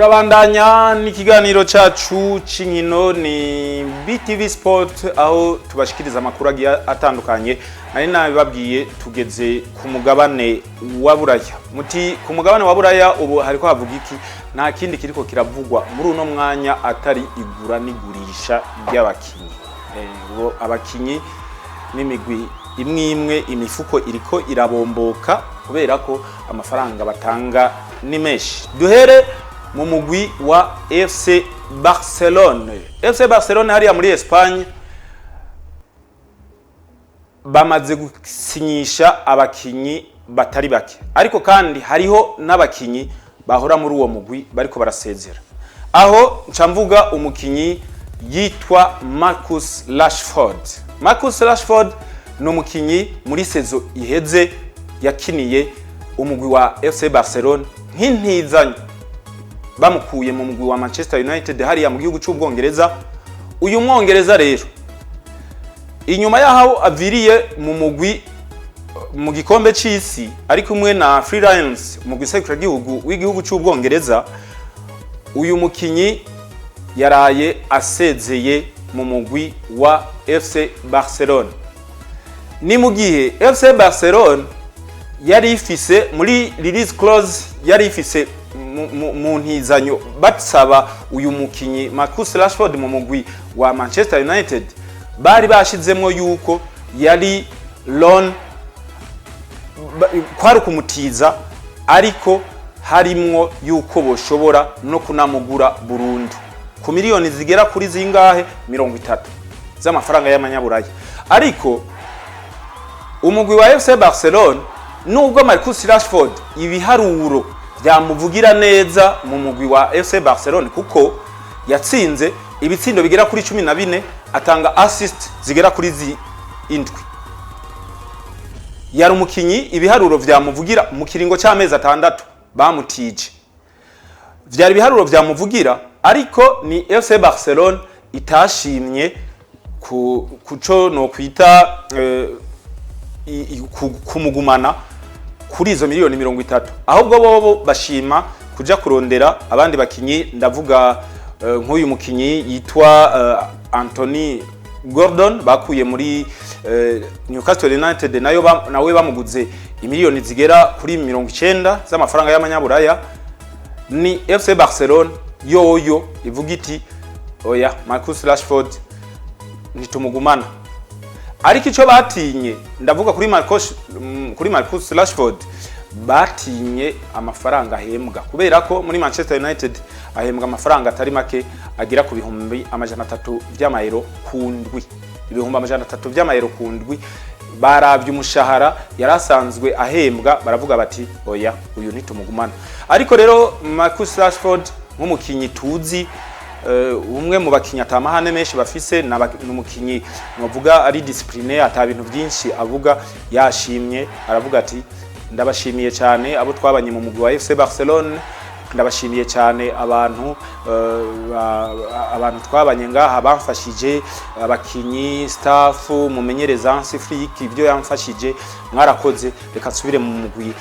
Turabandanya n'ikiganiro cacu c'inkino, ni BTV Sport, aho tubashikiriza amakuru agiye atandukanye. Nari nabibabwiye, tugeze ku mugabane wa Buraya. Muti ku mugabane wa Buraya ubu hariko havuga iki? Nta kindi kiriko kiravugwa muri uno mwanya atari igura n'igurisha ry'abakinyi. Ubu abakinyi n'imigwi imwe imwe imifuko iriko irabomboka kubera ko amafaranga batanga ni menshi. Duhere mu mugwi wa FC Barcelone. FC Barcelone hariya muri Espagne bamaze gusinyisha abakinyi batari bake, ariko kandi hariho n'abakinyi bahora muri uwo mugwi bariko barasezera. Aho nca mvuga umukinyi yitwa Marcus Rashford. Marcus Rashford ni umukinyi muri saison iheze yakiniye umugwi wa FC Barcelone nk'intizanyo, bamukuye mu mugwi wa Manchester United hariya mu gihugu cy'Ubwongereza. Uyu Mwongereza rero, inyuma yaho aviriye mu mugwi mu gikombe c'isi ari kumwe na Three Lions, umugwi serukiragihugu w'igihugu cy'Ubwongereza, uyu mukinyi yaraye asezeye mu mugwi wa FC Barcelone. Ni mu gihe FC Barcelone yari ifise muri release clause, yari ifise mu ntizanyo basaba uyu mukinyi Marcus Rashford mu mugwi wa Manchester United, bari bashizemwo yuko yari loan, kwari kumutiza, ariko harimwo yuko boshobora no kunamugura burundu ku miliyoni zigera kuri zingahe? 30 z'amafaranga y'amanyaburaya. Ariko umugwi wa FC Barcelone, nubwo Marcus Rashford ibiharuro byamuvugira neza mu mugwi wa FC Barcelone, kuko yatsinze ibitsindo bigera kuri 14, atanga assist zigera kuri 7, yari umukinyi ibiharuro vyamuvugira mu kiringo c'amezi 6 bamutije, vyari ibiharuro vyamuvugira. Ariko ni FC Barcelone itashimye ku kuco no kwita kumugumana kuri izo miliyoni 30, ahubwo bobo bashima kuja kurondera abandi bakinyi. Ndavuga nk'uyu mukinyi yitwa Anthony Gordon bakuye muri Newcastle United, nayo nawe bamuguze imiliyoni zigera kuri 90 z'amafaranga y'amanyaburaya. Ni FC Barcelone yoyo ivuga iti: "Oya, Marcus Rashford ntitumugumana." Ariko icyo batinye, ndavuga kuri Marcus Rashford, batinye amafaranga ahembwa, kubera ko muri Manchester United ahembwa amafaranga atari make, agera ku 300,000 vy'amayero ku ndwi. 300,000 vy'amayero ku ndwi. Baravye umushahara yari asanzwe ahembwa, baravuga bati: "Oya, uyu ntitumugumana." Ariko rero Marcus Rashford nk'umukinyi tuzi, umwe mu bakinyi atamahane menshi bafise, ni umukinyi novuga ari discipliné, ata bintu byinshi avuga. Yashimye, aravuga ati: "Ndabashimiye cyane abo twabanye mu mugwi wa FC Barcelone, ndabashimiye cyane abantu abantu twabanye ngaha bamfashije, abakinyi, staff, mumenyereza Hansi Flick, ibyo yamfashije, mwarakoze. Reka nsubire mu mugwi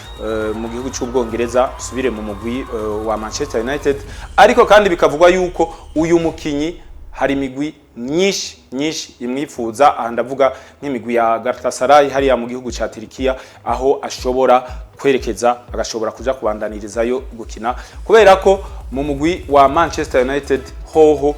mu gihugu cy'Ubwongereza, nsubire mu mugwi wa Manchester United." Ariko kandi bikavugwa yuko uyu mukinyi hari imigwi myinshi myinshi imwifuza. Aha ndavuga nk'imigwi ya Galatasaray hariya mu gihugu ca Turkiya, aho ashobora kwerekeza, agashobora kuja kubandanirizayo gukina, kubera ko mu mugwi wa Manchester United hoho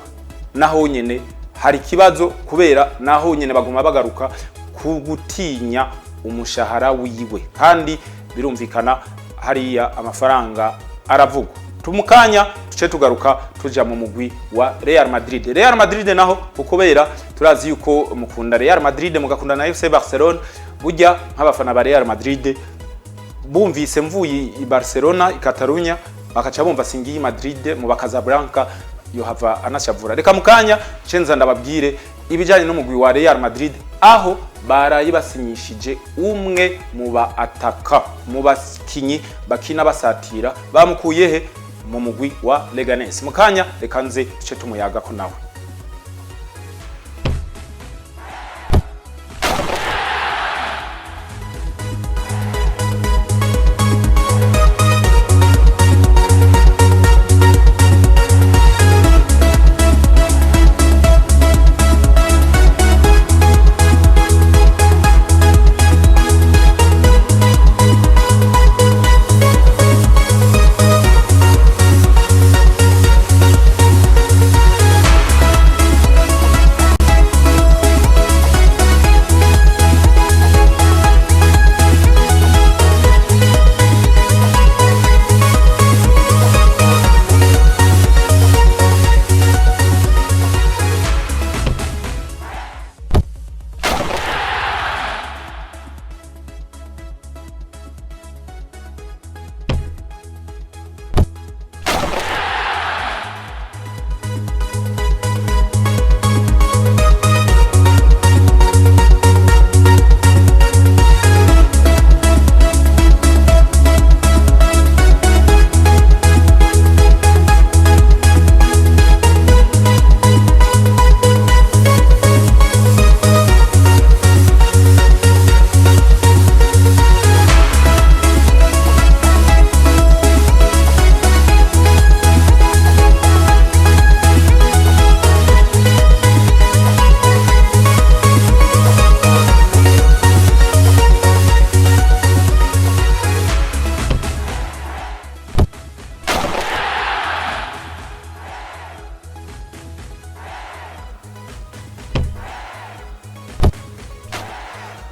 naho nyene hari ikibazo, kubera naho nyene baguma bagaruka ku gutinya umushahara wiwe, kandi birumvikana hariya amafaranga aravugwa. Tumukanya tuce tugaruka tuja mu mugwi wa Real Madrid. Real Madrid naho, kubera turazi yuko mukunda Real Madrid, mugakunda na FC Barcelone, burya nk'abafana ba Real Madrid bumvise mvuye i Barcelona, i Catalunya, bakaca bumva singiye i Madrid mu Casablanca, yohava anashavura. Reka mukanya cenza ndababwire ibijanye n'umugwi wa Real Madrid, aho baraye basinyishije umwe mu ba ataka, mu bakinyi bakina basatira, bamukuye he? Mu mugwi wa Leganes. Mukanya reka nze tuce tumuyaga ko nawe.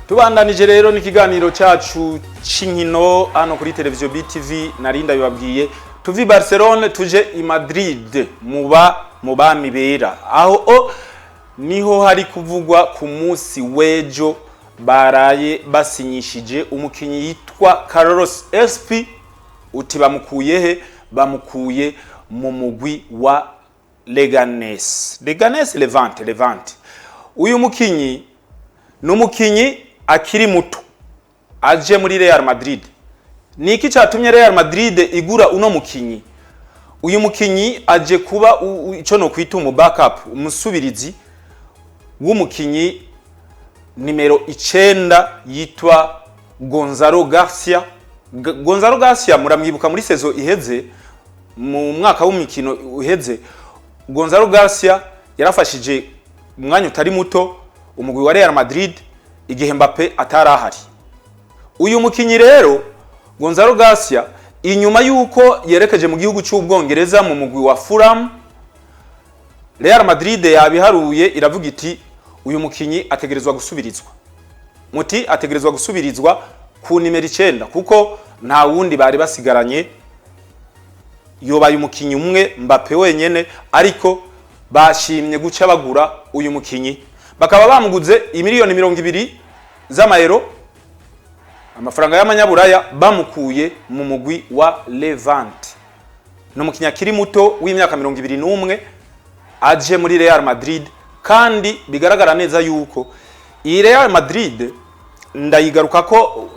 Tubandanije rero n'ikiganiro cyacu c'inkino hano kuri televiziyo BTV. Narinda bibabwiye, tuvi Barcelone tuje i Madrid, muba mu bami bera. Aho o niho hari kuvugwa ku munsi w'ejo, baraye basinyishije umukinyi yitwa Carlos Espi. Uti bamukuye he? Bamukuye mu mugwi wa Leganes, Leganes, Levante, Levante. Uyu mukinyi ni umukinyi akiri muto aje muri Real Madrid. Ni iki cyatumye Real Madrid igura uno mukinyi? Uyu mukinyi aje kuba ico no kwita umu backup, umusubirizi w'umukinyi nimero 9 yitwa Gonzalo Garcia. Gonzalo Garcia muramwibuka muri saison iheze, mu mwaka w'umukino uheze. Gonzalo Garcia yarafashije umwanya utari muto umugwi wa Real Madrid igihe Mbappe atarahari. Uyu mukinyi rero Gonzalo Garcia, inyuma yuko yerekeje mu gihugu cy'Ubwongereza mu mugwi wa Fulham, Real Madrid yabiharuye, iravuga iti: "Uyu mukinyi ategerezwa gusubirizwa." Muti ategerezwa gusubirizwa ku nimero 9 kuko nta wundi bari basigaranye, yobaye umukinyi umwe Mbappe wenyene. Ariko bashimye guca bagura uyu mukinyi, bakaba bamuguze imiliyoni 20 z'amayero, amafaranga y'amanyaburaya, bamukuye mu mugwi wa Levante. Ni umukinyi akiri muto w'imyaka 21 aje muri Real Madrid, kandi bigaragara neza yuko iyi Real Madrid, ndayigaruka ko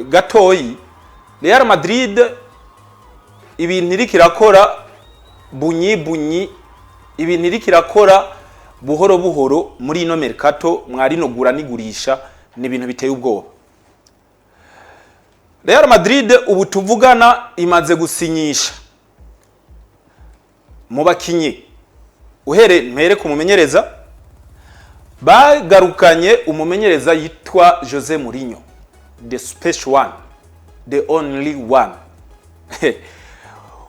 gatoyi, Real Madrid ibintu iriko irakora bunyi bunyi, ibintu iriko irakora buhoro buhoro muri ino mercato, mwarino gura n'igurisha, ni ibintu biteye ubwoba. Real Madrid ubu tuvugana imaze gusinyisha mu bakinyi, uhere mpere ku mumenyereza, bagarukanye umumenyereza yitwa Jose Mourinho, the special one, the only one.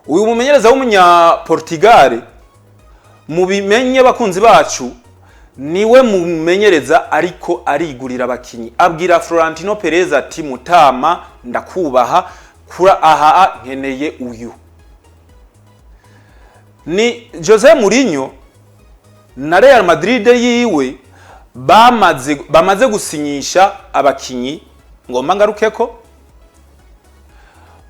Uyu mumenyereza w'umunya Portugal, mubimenye bakunzi bacu, niwe mumenyereza ariko arigurira abakinyi. Abwira Florentino Perez ati: "Mutama, ndakubaha, kura aha nkeneye uyu." Ni Jose Mourinho na Real Madrid yiwe bamaze gusinyisha abakinyi. Ngomba ngaruke ko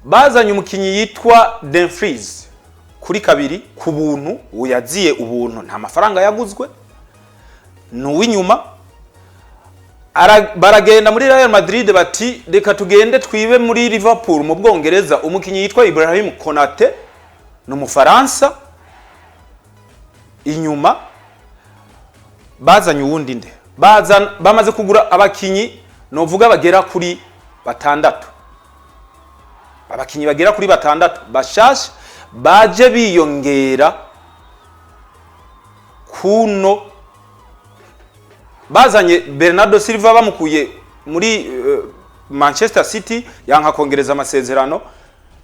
bazanye umukinyi yitwa Dumfries kuri kabiri ku buntu, uyaziye ubuntu, nta mafaranga yaguzwe, ni uw'inyuma. Baragenda muri Real Madrid bati: "Reka tugende twibe muri Liverpool mu Bwongereza umukinyi yitwa Ibrahim Konate, ni umufaransa." Inyuma bazanye uwundi nde? Bamaze kugura abakinyi novuga bagera kuri batandatu, abakinyi bagera kuri batandatu bashasha baje biyongera kuno. Bazanye Bernardo Silva bamukuye muri Manchester City, yanka kongereza amasezerano,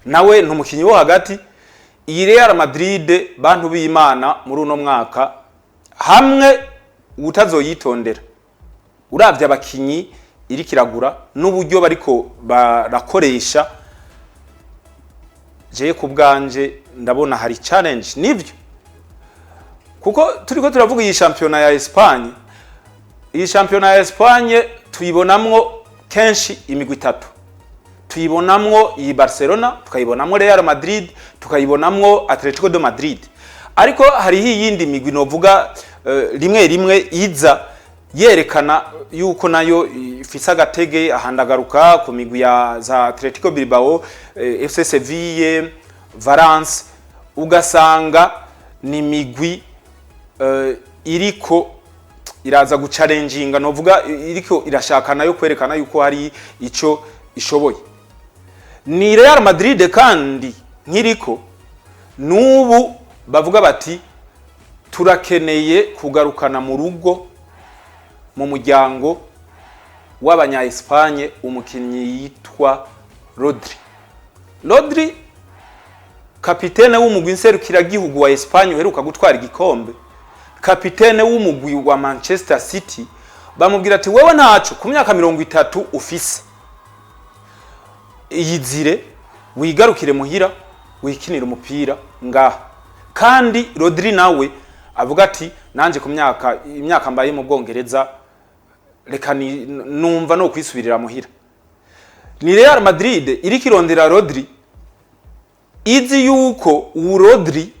nawe ni umukinyi wo hagati. Iyi Real Madrid, bantu b'Imana, muri uno mwaka hamwe utazoyitondera, uravye abakinyi iri kiragura n'uburyo bariko barakoresha, jewe ku bwanje ndabona hari challenge. Nivyo, kuko turiko turavuga iyi shampiyona ya Espagne, iyi shampiyona ya Espagne tuyibonamwo kenshi imigwi itatu. Tuyibonamwo iyi Barcelona, tukayibonamwo Real Madrid, tukayibonamwo Atletico de Madrid, ariko hariho iyindi migwi novuga rimwe rimwe iza yerekana yuko nayo ifise agatege. Ahandagaruka ku migwi ya za Atletico Bilbao, FC Seville, Valence, ugasanga ni migwi iriko iraza guchallenginga, novuga iriko irashaka nayo kwerekana yuko hari ico ishoboye. Ni Real Madrid kandi nkiriko nubu bavuga bati: "Turakeneye kugarukana mu rugo, mu muryango w'abanya Espagne, umukinnyi yitwa Rodri." Rodri, kapitene w'umugwi nserukiragihugu wa Espagne uheruka gutwara igikombe, kapitene w'umugwi wa Manchester City. Bamubwira ati: "Wewe ntaco, ku myaka 30 ufise, iyizire wigarukire muhira, wikinira umupira ngaha." Kandi Rodri nawe avuga ati: "Nanje ku myaka imyaka mbaye mu Bwongereza, reka numva no kwisubirira muhira." Ni Real Madrid iriko irondera Rodri, izi yuko uwu Rodri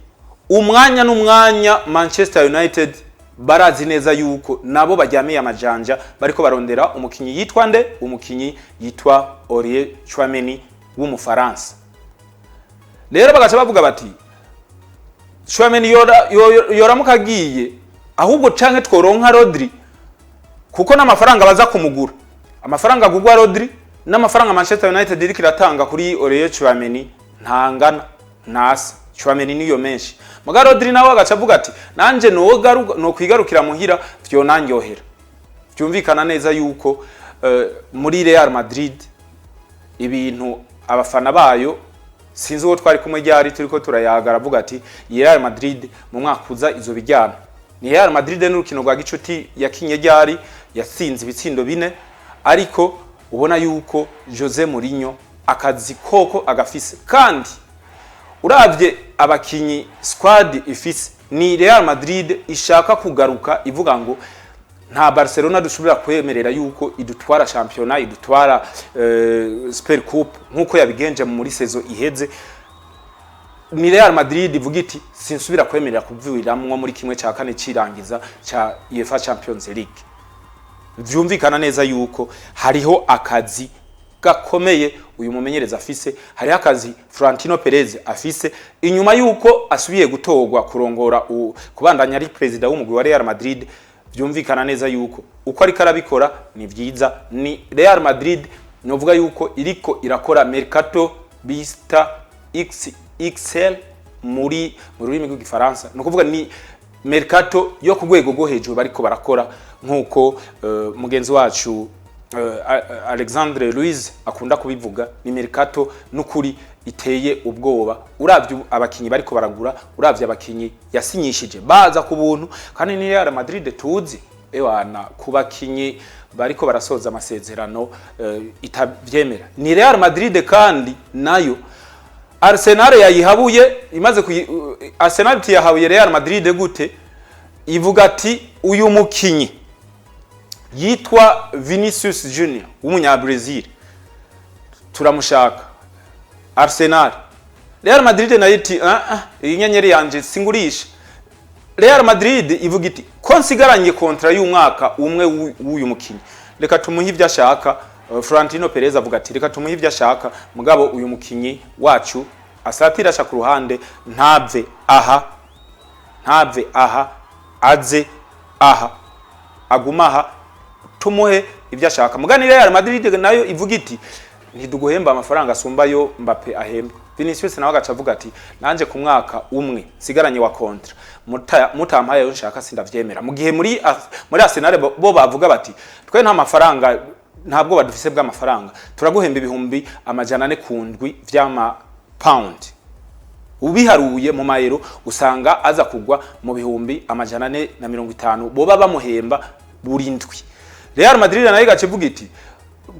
umwanya n'umwanya Manchester United barazi neza yuko nabo baryamiye amajanja, bariko barondera umukinyi yitwa nde? Umukinyi yitwa Aurelien Tchouameni w'Umufaransa. Rero bagaca bavuga bati: "Tchouameni yoramuka agiye ahubwo, canke tworonka Rodri, kuko n'amafaranga baza kumugura, amafaranga agurwa Rodri n'amafaranga Manchester United iriko iratanga kuri Aurelien Tchouameni ntangana, ntasa. Tchouameni niyo menshi." Muga Rodri nawe agaca avuga ati: "Nanje nogaruka, no kwigarukira muhira vyonandyohera." Byumvikana neza yuko muri Real Madrid ibintu abafana bayo, sinzi uwo twari kumwe ryari turiko turayaga, aravuga ati: "Iyi Real Madrid mu mwaka uza izo bijyana." Ni Real Madrid n'urukino rwa gicuti yakinye ryari, yatsinze ibitsindo 4, ariko ubona yuko Jose Mourinho akazi koko agafise. Kandi uravye abakinyi squad ifise, ni Real Madrid ishaka kugaruka ivuga ngo nta Barcelona dushobora kwemerera yuko idutwara championnat, idutwara Super Coupe nkuko yabigenje muri saison iheze. Ni Real Madrid ivuga iti: "Sinsubira kwemerera kuviramwo muri kimwe cya kane cirangiza ca UEFA Champions League." Vyumvikana neza yuko hariho akazi gakomeye uyu mumenyereza afise, hariho akazi Florentino Perez afise inyuma yuko asubiye gutorwa kurongora, kubandanya ari perezida w'umugwi wa Real Madrid. Vyumvikana neza yuko uko ariko arabikora ni vyiza. Ni Real Madrid novuga yuko iriko irakora mercato bita XXL mu rurimi rw'Igifaransa, ni ukuvuga ni mercato yo ku rwego rwo hejuru bariko barakora, nk'uko mugenzi wacu Alexandre Louise akunda kubivuga. Ni mercato n'ukuri iteye ubwoba, uravye abakinyi bariko baragura, uravye abakinyi yasinyishije baza ku buntu. Kandi ni Real Madrid tuzi, ewana, ku bakinyi bariko barasoza amasezerano itavyemera. Ni Real Madrid kandi nayo Arsenal yayihabuye, imaze Arsenal tiyahabuye Real Madrid gute? Ivuga ati: "Uyu mukinyi yitwa Vinicius Junior w'umunya-Brazil turamushaka." Arsenal, Real Madrid nayo iti: "Ah ah, iyi nyenyeri yanje singurisha." Real Madrid ivuga iti: "Ko nsigaranye contrat y'umwaka umwe w'uyu mukinyi, reka tumuhe ibyo ashaka." Florentino Perez avuga ati: "Reka tumuhe ibyo ashaka, mugabo uyu mukinyi wacu asatira aca ku ruhande ntave aha, ntave aha, aze aha, aguma aha, tumuhe ibyo ashaka." Mugani Real Madrid nayo ivuga iti: "Ntiduguhemba amafaranga asumba yo Mbappe ahembwa." Vinicius nawe agaca avuga ati: "Nanje ku mwaka umwe sigaranye wa contrat, mutampaye ayo nshaka sindavyemera." Mu gihe muri Arsenal bo bavuga bati: "Twe nta mafaranga, ntabwo badufise bw'amafaranga, turaguhemba 400,000 ku ndwi vy'ama pound." Ubiharuye mu mayero usanga aza kugwa mu 450,000 boba bamuhemba buri ndwi. Real Madrid nayo igaca ivuga iti: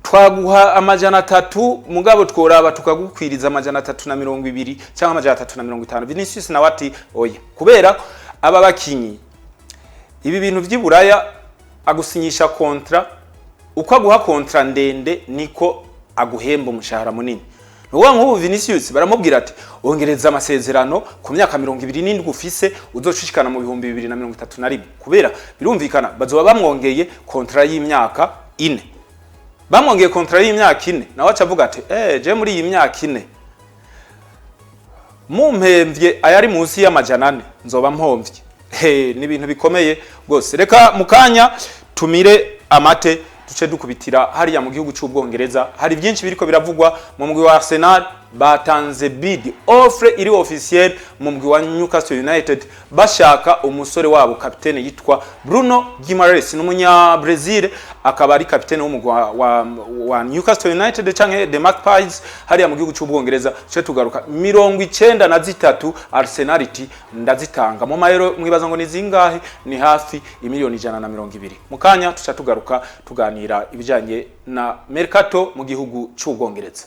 "Twaguha 300, mugabo tworaba tukagukwiriza 320 cyangwa 350." Vinicius nawe ati: "Oya." Kubera aba bakinyi, ibi bintu vy'iburaya, agusinyisha contrat, uko aguha contrat ndende niko aguhemba umushahara munini. Ni ukuvuga nk'ubu Vinicius baramubwira ati: "Ongereza amasezerano ku myaka 27 ufise, uzoshishikana mu 2031." Kubera birumvikana bazoba bamwongeye contrat y'imyaka 4. Bamwongeye contrat y'imyaka 4, nawe aca avuga ati: "Je muri iyi myaka 4 mumpemvye ayari munsi y'400 nzoba mpomvye." He, ni ibintu bikomeye rwose. Reka mu kanya tumire amate, duce dukubitira hariya mu gihugu cy'Ubwongereza. Hari byinshi biriko biravugwa mu mugwi wa Arsenal. Batanze bid, offre iri officiel mu mugwi wa Newcastle United, bashaka umusore wabo kapitene yitwa Bruno Guimaraes, n'umunya Brazil, akaba ari kapitene w'umugwi wa Newcastle United canke The Magpies hariya mu gihugu cy'Ubwongereza. Cyo tugaruka 93, Arsenal iti ndazitanga. Mu mayero mwibaza ngo ni zingahe? Ni hafi imiliyoni 120. Mu kanya tuca tugaruka tuganira ibijanye na mercato mu gihugu cy'Ubwongereza.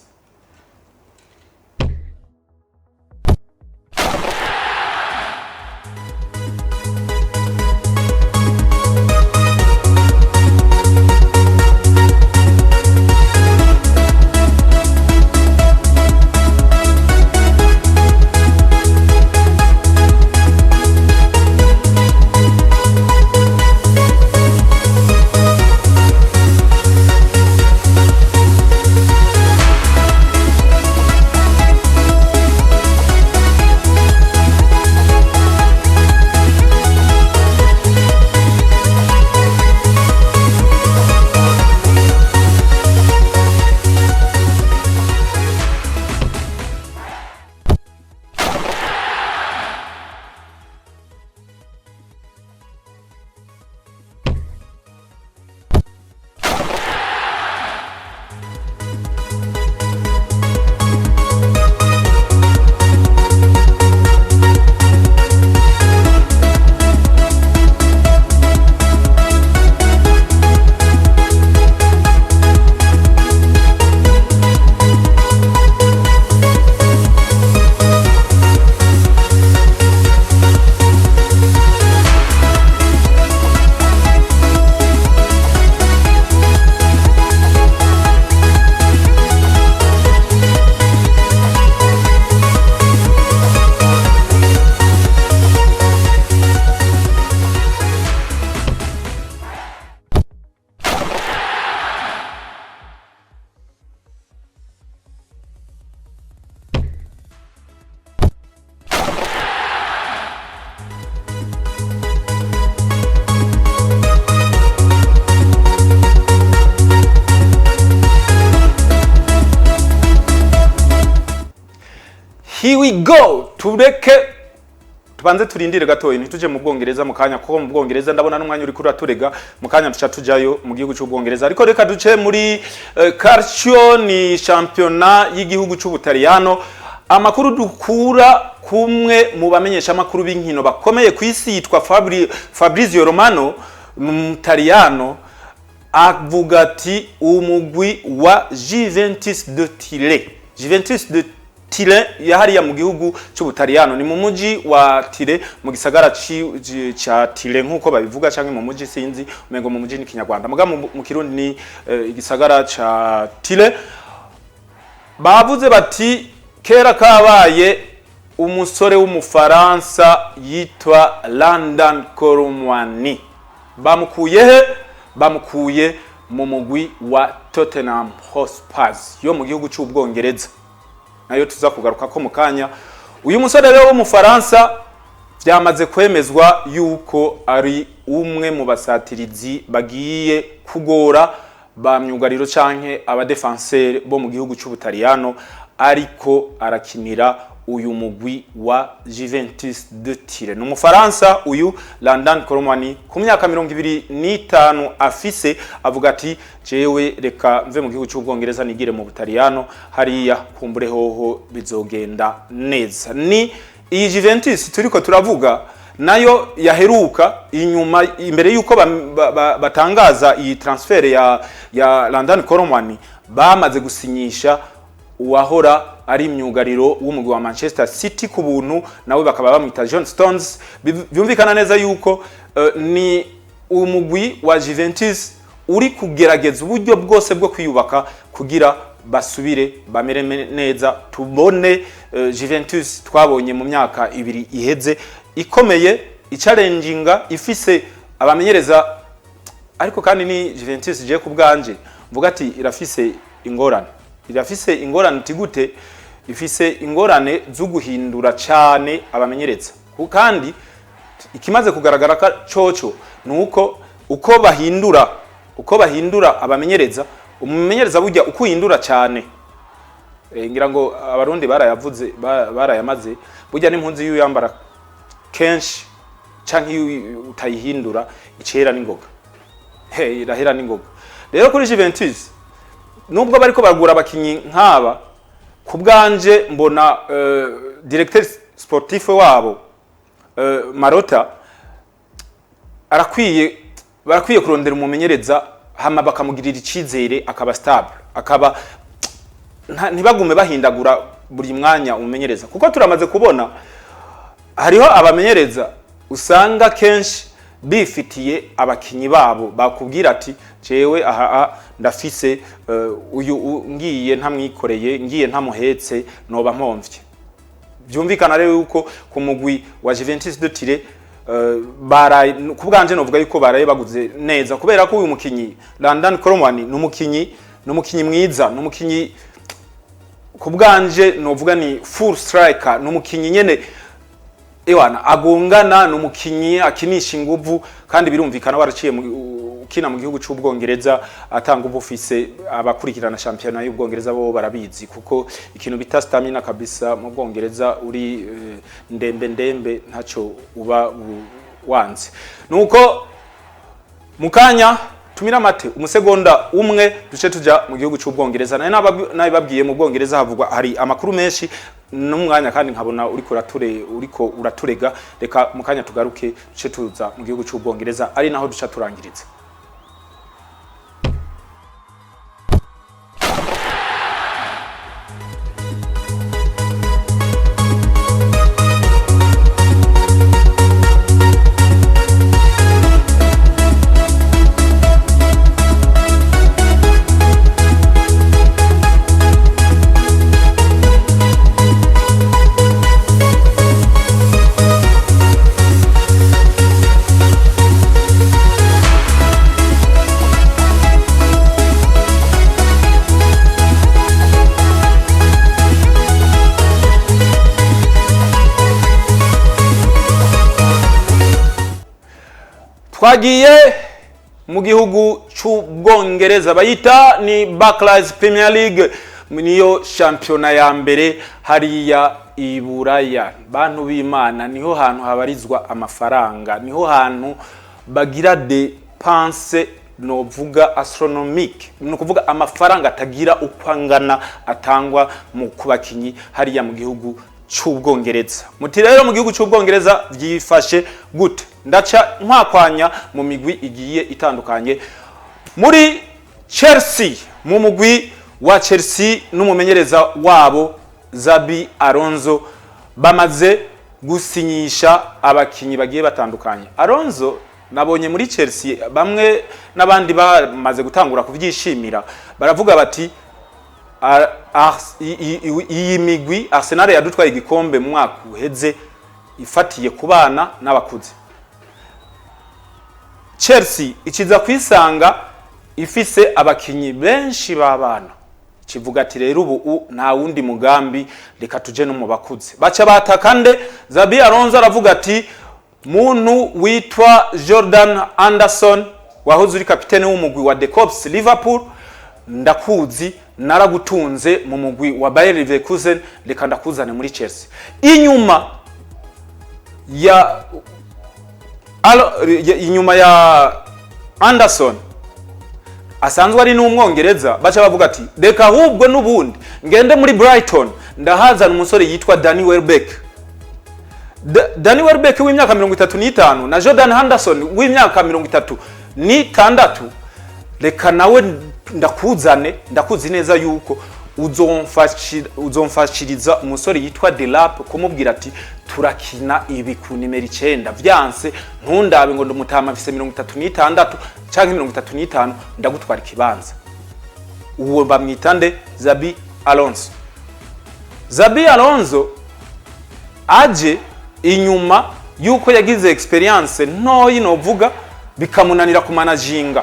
Here we go. Tureke tubanze turindire gatoya, ntituje mu Bwongereza mu kanya, kuko mu Bwongereza ndabona n'umwanya uri kuraturega. Mu kanya tuca tujayo mu gihugu cy'Ubwongereza, ariko reka duce muri calcio, ni championnat y'igihugu cy'Ubutaliyano. Amakuru dukura kumwe mu bamenyesha amakuru b'inkino bakomeye ku isi yitwa Fabrizio Romano, Umutaliyano, avuga ati umugwi wa Juventus de Turin, Juventus de Turin yahariya mu gihugu cy'Ubutaliyano, ni mu muji wa Turin, mu gisagara ca Turin nkuko babivuga, canke mu muji, sinzi, umengo mu muji ni Kinyarwanda, muga mu Kirundi ni igisagara ca Turin. Bavuze bati kera kabaye, umusore w'Umufaransa yitwa Randal Kolo Muani bamukuye he? Bamukuye mu mugwi wa Tottenham Hotspur yo mu gihugu cy'Ubwongereza, nayo tuza kugaruka ko mu kanya. Uyu musore rero w'Umufaransa byamaze kwemezwa yuko ari umwe mu basatirizi bagiye kugora ba myugariro canke abadefenseur bo mu gihugu cy'Ubutaliyano, ariko arakinira uyu mugwi wa Juventus de Turin. Ni Umufaransa uyu Randal Kolo Muani, ku myaka 25 afise, avuga ati jewe reka mve mu gihugu cy'Ubwongereza nigire mu Butaliyano hariya, kumbure hoho bizogenda neza. Ni iyi Juventus turiko turavuga nayo yaheruka inyuma, imbere yuko batangaza iyi transfer ya Randal Kolo Muani, bamaze gusinyisha uwahora ari imyugariro w'umugwi wa Manchester City ku buntu, nawe bakaba bamwita John Stones. Byumvikana neza yuko ni umugwi wa Juventus uri kugerageza uburyo bwose bwo kwiyubaka kugira basubire bamere neza, tubone Juventus twabonye mu myaka 2 iheze ikomeye, ichallenginga, ifise abamenyereza. Ariko kandi ni Juventus je ku bwanje mvuga ati irafise ingorane, irafise ingorane tigute, ifise ingorane zo guhindura cyane abamenyereza. Kandi ikimaze kugaragara ka coco nuko uko bahindura abamenyereza, umumenyereza burya uko uhindura cyane Ngira ngo Abarundi barayavuze, barayamaze. Burya n'impunzi iyo uyambara kenshi canke iyo utayihindura, icera n'ingoga, he irahera n'ingoga. Rero kuri Juventus, nubwo bariko baragura abakinyi nk'aba, ku bwanje mbona directeur sportif wabo Marotta arakwiye, barakwiye kurondera umumenyereza, hama bakamugirira icizere, akaba stable, akaba ntibagume bahindagura buri mwanya umumenyereza, kuko turamaze kubona hariho abamenyereza usanga kenshi bifitiye abakinyi babo, bakubwira ati: "Jewe aha ndafise uyu, ngiye ntamwikoreye, ngiye ntamuhetse, noba mpomvye." Byumvikana rero yuko ku mugwi wa Juventus de Turin baraye, ku bwanje novuga yuko baraye baguze neza, kubera ko uyu mukinyi Randal Kolo Muani ni umukinyi mwiza, ni umukinyi ku bwanje novuga ni full striker, ni umukinyi nyene ewana agongana, ni umukinyi akinisha inguvu. Kandi birumvikana, waraciye ukina mu gihugu c'Ubwongereza atanga ubu ufise, abakurikirana shampiyona y'Ubwongereza bo barabizi, kuko ikintu bita stamina kabisa mu Bwongereza uri ndembe ndembe, ntaco uba wanze. Nuko mukanya tumira amate umusegonda umwe, duce tuja mu gihugu c'Ubwongereza. Nayo nabibabwiye, mu Bwongereza havugwa, hari amakuru menshi n'umwanya, kandi nkabona uriko uraturega. Reka mukanya tugaruke, duce tuza mu gihugu c'Ubwongereza, ari naho duca turangiriza. Twagiye mu gihugu c'Ubwongereza, bayita ni Barclays Premier League, niyo shampiyona ya mbere hariya i Buraya. Bantu b'Imana, niho hantu habarizwa amafaranga, niho hantu bagira dépenses novuga astronomique, ni ukuvuga amafaranga atagira uko angana atangwa mu kubakinyi hariya mu gihugu c'Ubwongereza. Muti rero mu gihugu c'Ubwongereza vyifashe gute? Ndaca nkwakwanya mu migwi igiye itandukanye. Muri Chelsea, mu mugwi wa Chelsea n'umumenyereza wabo Xabi Alonso, bamaze gusinyisha abakinyi bagiye batandukanye. Alonso nabonye muri Chelsea bamwe n'abandi bamaze gutangura kuvyishimira, baravuga bati: "Iyi migwi Arsenal yadutwaye igikombe mu mwaka uheze ifatiye ku bana n'abakuze, Chelsea ikiza kwisanga ifise abakinyi benshi b'abana." Kivuga ati: "Rero ubu nta wundi mugambi, reka tuje no mu bakuze." Baca bataka nde? Xabi Alonso aravuga ati: "Muntu witwa Jordan Henderson, wahoze uri kapitene w'umugwi wa The Kops Liverpool, ndakuzi, naragutunze mu mugwi wa Bayer Leverkusen, reka ndakuzane muri Chelsea." Inyuma ya Henderson asanzwe ari n'Umwongereza, baca bavuga ati: "Reka ahubwo n'ubundi ngende muri Brighton, ndahazana umusore yitwa Danny Welbeck." Danny Welbeck w'imyaka 35 na Jordan Henderson w'imyaka 36, reka nawe ndakuzane, ndakuzi neza yuko uzomfashiriza umusore yitwa Delap, kumubwira ati: "Turakina ibi ku nimero 9, vyanse ntundabe ngo ndumutama, mfise 36 canke 35, ndagutwara ikibanza." Uwo bamwita nde? Xabi Alonso. Xabi Alonso aje inyuma yuko yagize experience ntoyi novuga, bikamunanira kumanajinga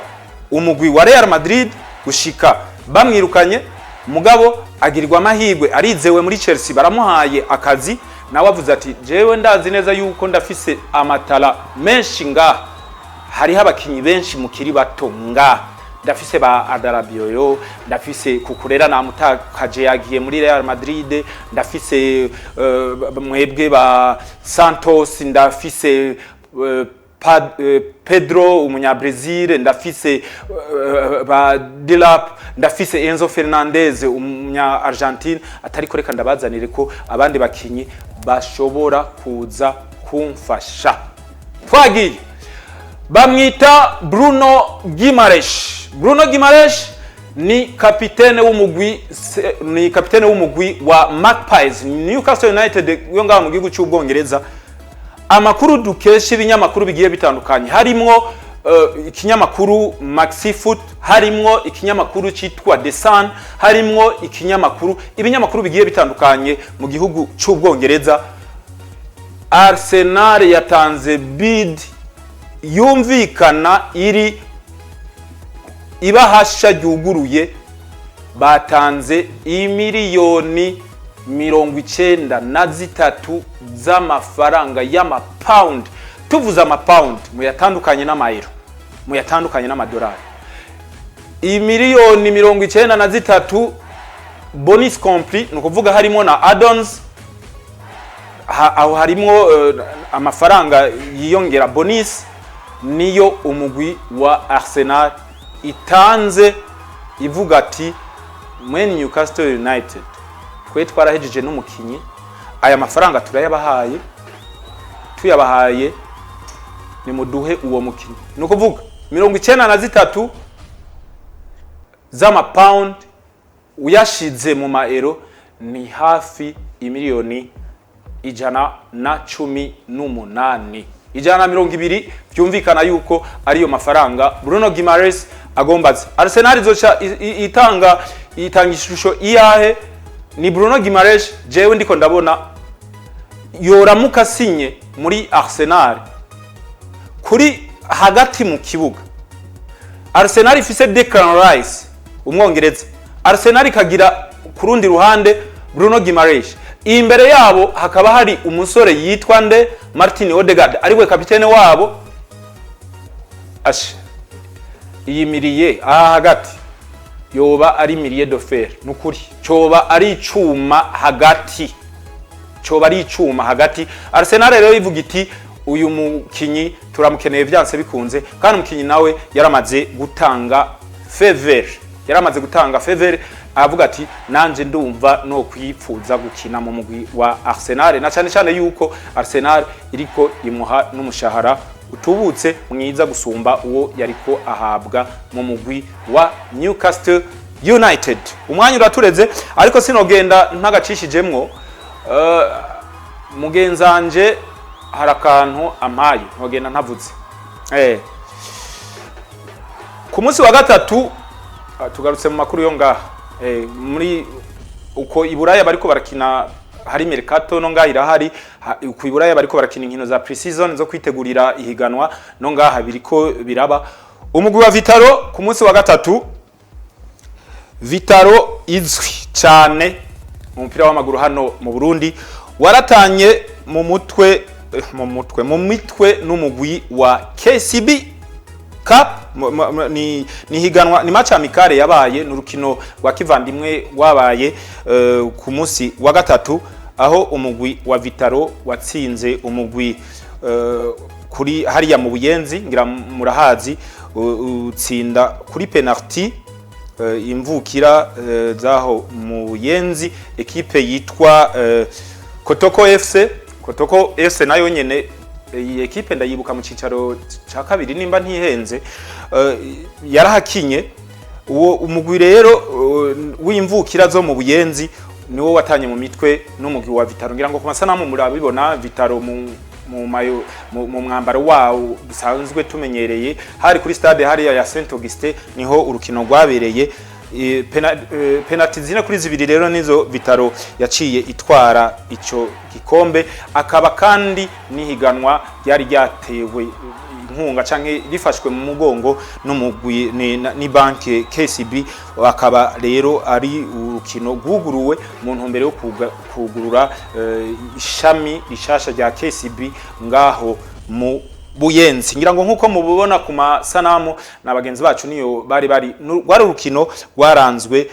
umugwi wa Real Madrid gushika bamwirukanye, mugabo agirirwa amahirwe, arizewe muri Chelsea, baramuhaye akazi. Nawe avuze ati: "Jewe ndazi neza yuko ndafise amatara menshi ngaha, hariho abakinyi benshi mukiri bato ngaha." Ndafise ba Adarabioyo, ndafise Cucurella, namutakaje yagiye muri Real Madrid, ndafise mwebwe ba Santos, ndafise Pedro umunyabrazil, ndafise ba Delap, ndafise Enzo Fernandez umunya Argentine, atariko reka ndabazanire ko abandi bakinyi bashobora kuza kumfasha. Twagiye, bamwita Bruno Guimaraes. Bruno Guimaraes ni kapitene w'umugwi ni kapitene w'umugwi wa Magpies, Newcastle United yo ngaho mu gihugu cy'Ubwongereza. Amakuru dukesha ibinyamakuru bigiye bitandukanye, harimwo ikinyamakuru Maxifoot, harimwo ikinyamakuru cyitwa The Sun, harimwo ibinyamakuru bigiye bitandukanye mu gihugu cy'Ubwongereza, Arsenal yatanze bid yumvikana iri ibahasha ryuguruye. Batanze 93 miliyoni z'amafaranga y'amapawundi. Tuvuze amapawundi, muyatandukanye n'amayero, muyatandukanye n'amadolari. 93 miliyoni bonus compris, ni ukuvuga harimo na add-ons, aho harimo amafaranga yiyongera, bonus, niyo umugwi wa Arsenal itanze ivuga ati: "Mwene Newcastle United, twe twarahejeje n'umukinyi, aya mafaranga turayabahaye, tuyabahaye nimuduhe uwo mukinyi." Ni ukuvuga 93 z'amapawundi uyashize mu maero ni hafi 118 miliyoni, 120. Byumvikana yuko ariyo mafaranga Bruno Guimaraes agomba aze. Arsenal izoca itanga ishusho iyahe? Ni Bruno Guimaraes jewe ndiko ndabona yoramuka asinye muri Arsenal kuri hagati mu kibuga. Arsenal ifise Declan Rice umwongereza, Arsenal ikagira ku rundi ruhande Bruno Guimaraes, imbere yabo hakaba hari umusore yitwa nde? Martin Odegaard, ariwe kapitene wabo. Ashe iyi milieu aha hagati yoba ari milieu de fer, nukuri coba ari icuma hagati, coba ari icuma hagati. Arsenal rero ivuga iti: "Uyu mukinyi turamukeneye vyanse bikunze." Kandi umukinyi nawe yaramaze gutanga feu vert, yaramaze gutanga feu vert, avuga ati: "Nanje ndumva no kwipfuza gukina mu mugwi wa Arsenal", na cyane cyane yuko Arsenal iriko imuha n'umushahara utubutse, mwiza gusumba uwo yariko ahabwa mu mugwi wa Newcastle United. Umwanya uratureze, ariko sinogenda ntagacishijemwo. Mugenzanje hari akantu ampaye ntogenda ntavuze. Ku munsi wa gatatu, tugarutse mu makuru yo ngaha, muri uko iburaya bariko barakina, hari mercato no ngaha irahari. Ku iburaya bariko barakina inkino za pre-season zo kwitegurira ihiganwa, no ngaha biriko biraba. Umugwi wa Vital'O ku munsi wa gatatu, Vital'O izwi cyane mu mupira w'amaguru hano mu Burundi, waratanye mu mutwe mu mutwe mu mitwe n'umugwi wa KCB Cup. Ni higanwa, ni match amicale yabaye, ni urukino rwa kivandimwe wabaye ku munsi wa gatatu, aho umugwi wa Vital'O watsinze umugwi kuri hariya mu Buyenzi, ngira murahazi, utsinda kuri penalty imvukira zaho mu Buyenzi, ekipe yitwa Kotoko FC. Kotoko FC nayo nyene iyi ekipe ndayibuka mu cicaro ca kabiri nimba ntihenze, yarahakinye. Uwo umugwi rero w'imvukira zo mu Buyenzi niwo watanye mu mitwe n'umugwi wa Vital'O. Ngira ngo ku masanamu murabibona, Vital'O mu mayo, mu mwambaro wawo dusanzwe tumenyereye. Hari kuri stade hariya ya Saint Augustin, niho urukino rwabereye. Penalty 4-2 rero nizo Vital'O yaciye itwara ico gikombe. Akaba kandi nihiganwa ryari ryatewe inkunga canke rifashwe mu mugongo n'umugwi ni banke KCB. Akaba rero ari urukino rwuguruwe mu ntumbero yo kugurura ishami rishasha rya KCB ngaho mu Buyenzi. Ngira ngo nkuko mubibona ku masanamu, na bagenzi bacu niyo bari rwari urukino rwaranzwe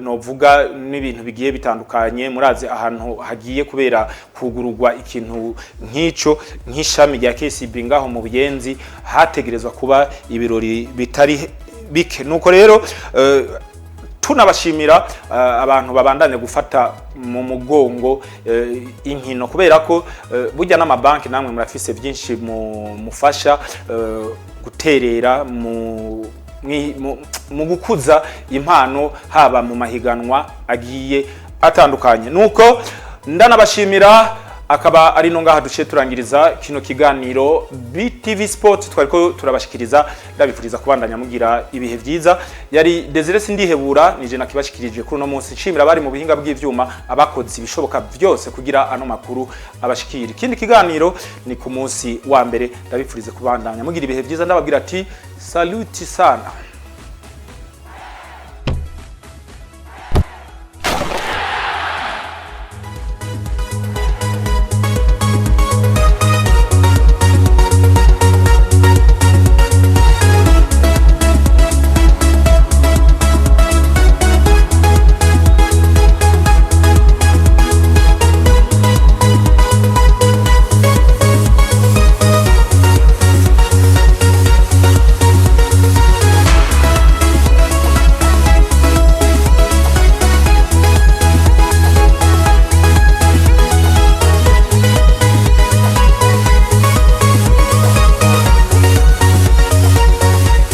novuga n'ibintu bigiye bitandukanye. Murazi ahantu hagiye kubera kugururwa ikintu nk'ico, nk'ishami rya KCB ngaho mu Buyenzi, hategerezwa kuba ibirori bitari bike. Nuko rero tunabashimira abantu babandanya gufata mu mugongo inkino, kubera ko burya n'amabanki namwe murafise byinshi mufasha guterera mu gukuza impano, haba mu mahiganwa agiye atandukanye. Nuko ndanabashimira. Akaba ari no ngaha duciye turangiriza kino kiganiro BTV Sport twariko turabashikiriza. Ndabifuriza kubandanya mugira ibihe vyiza. Yari Desire Sindihebura, nije nakibashikirije kuri uno munsi. Nshimira abari mu bihinga bw'ivyuma, abakoze ibishoboka byose kugira ano makuru abashikira. Ikindi kiganiro ni ku munsi wa mbere. Ndabifuriza kubandanya mugira ibihe vyiza, ndababwira ati saluti sana.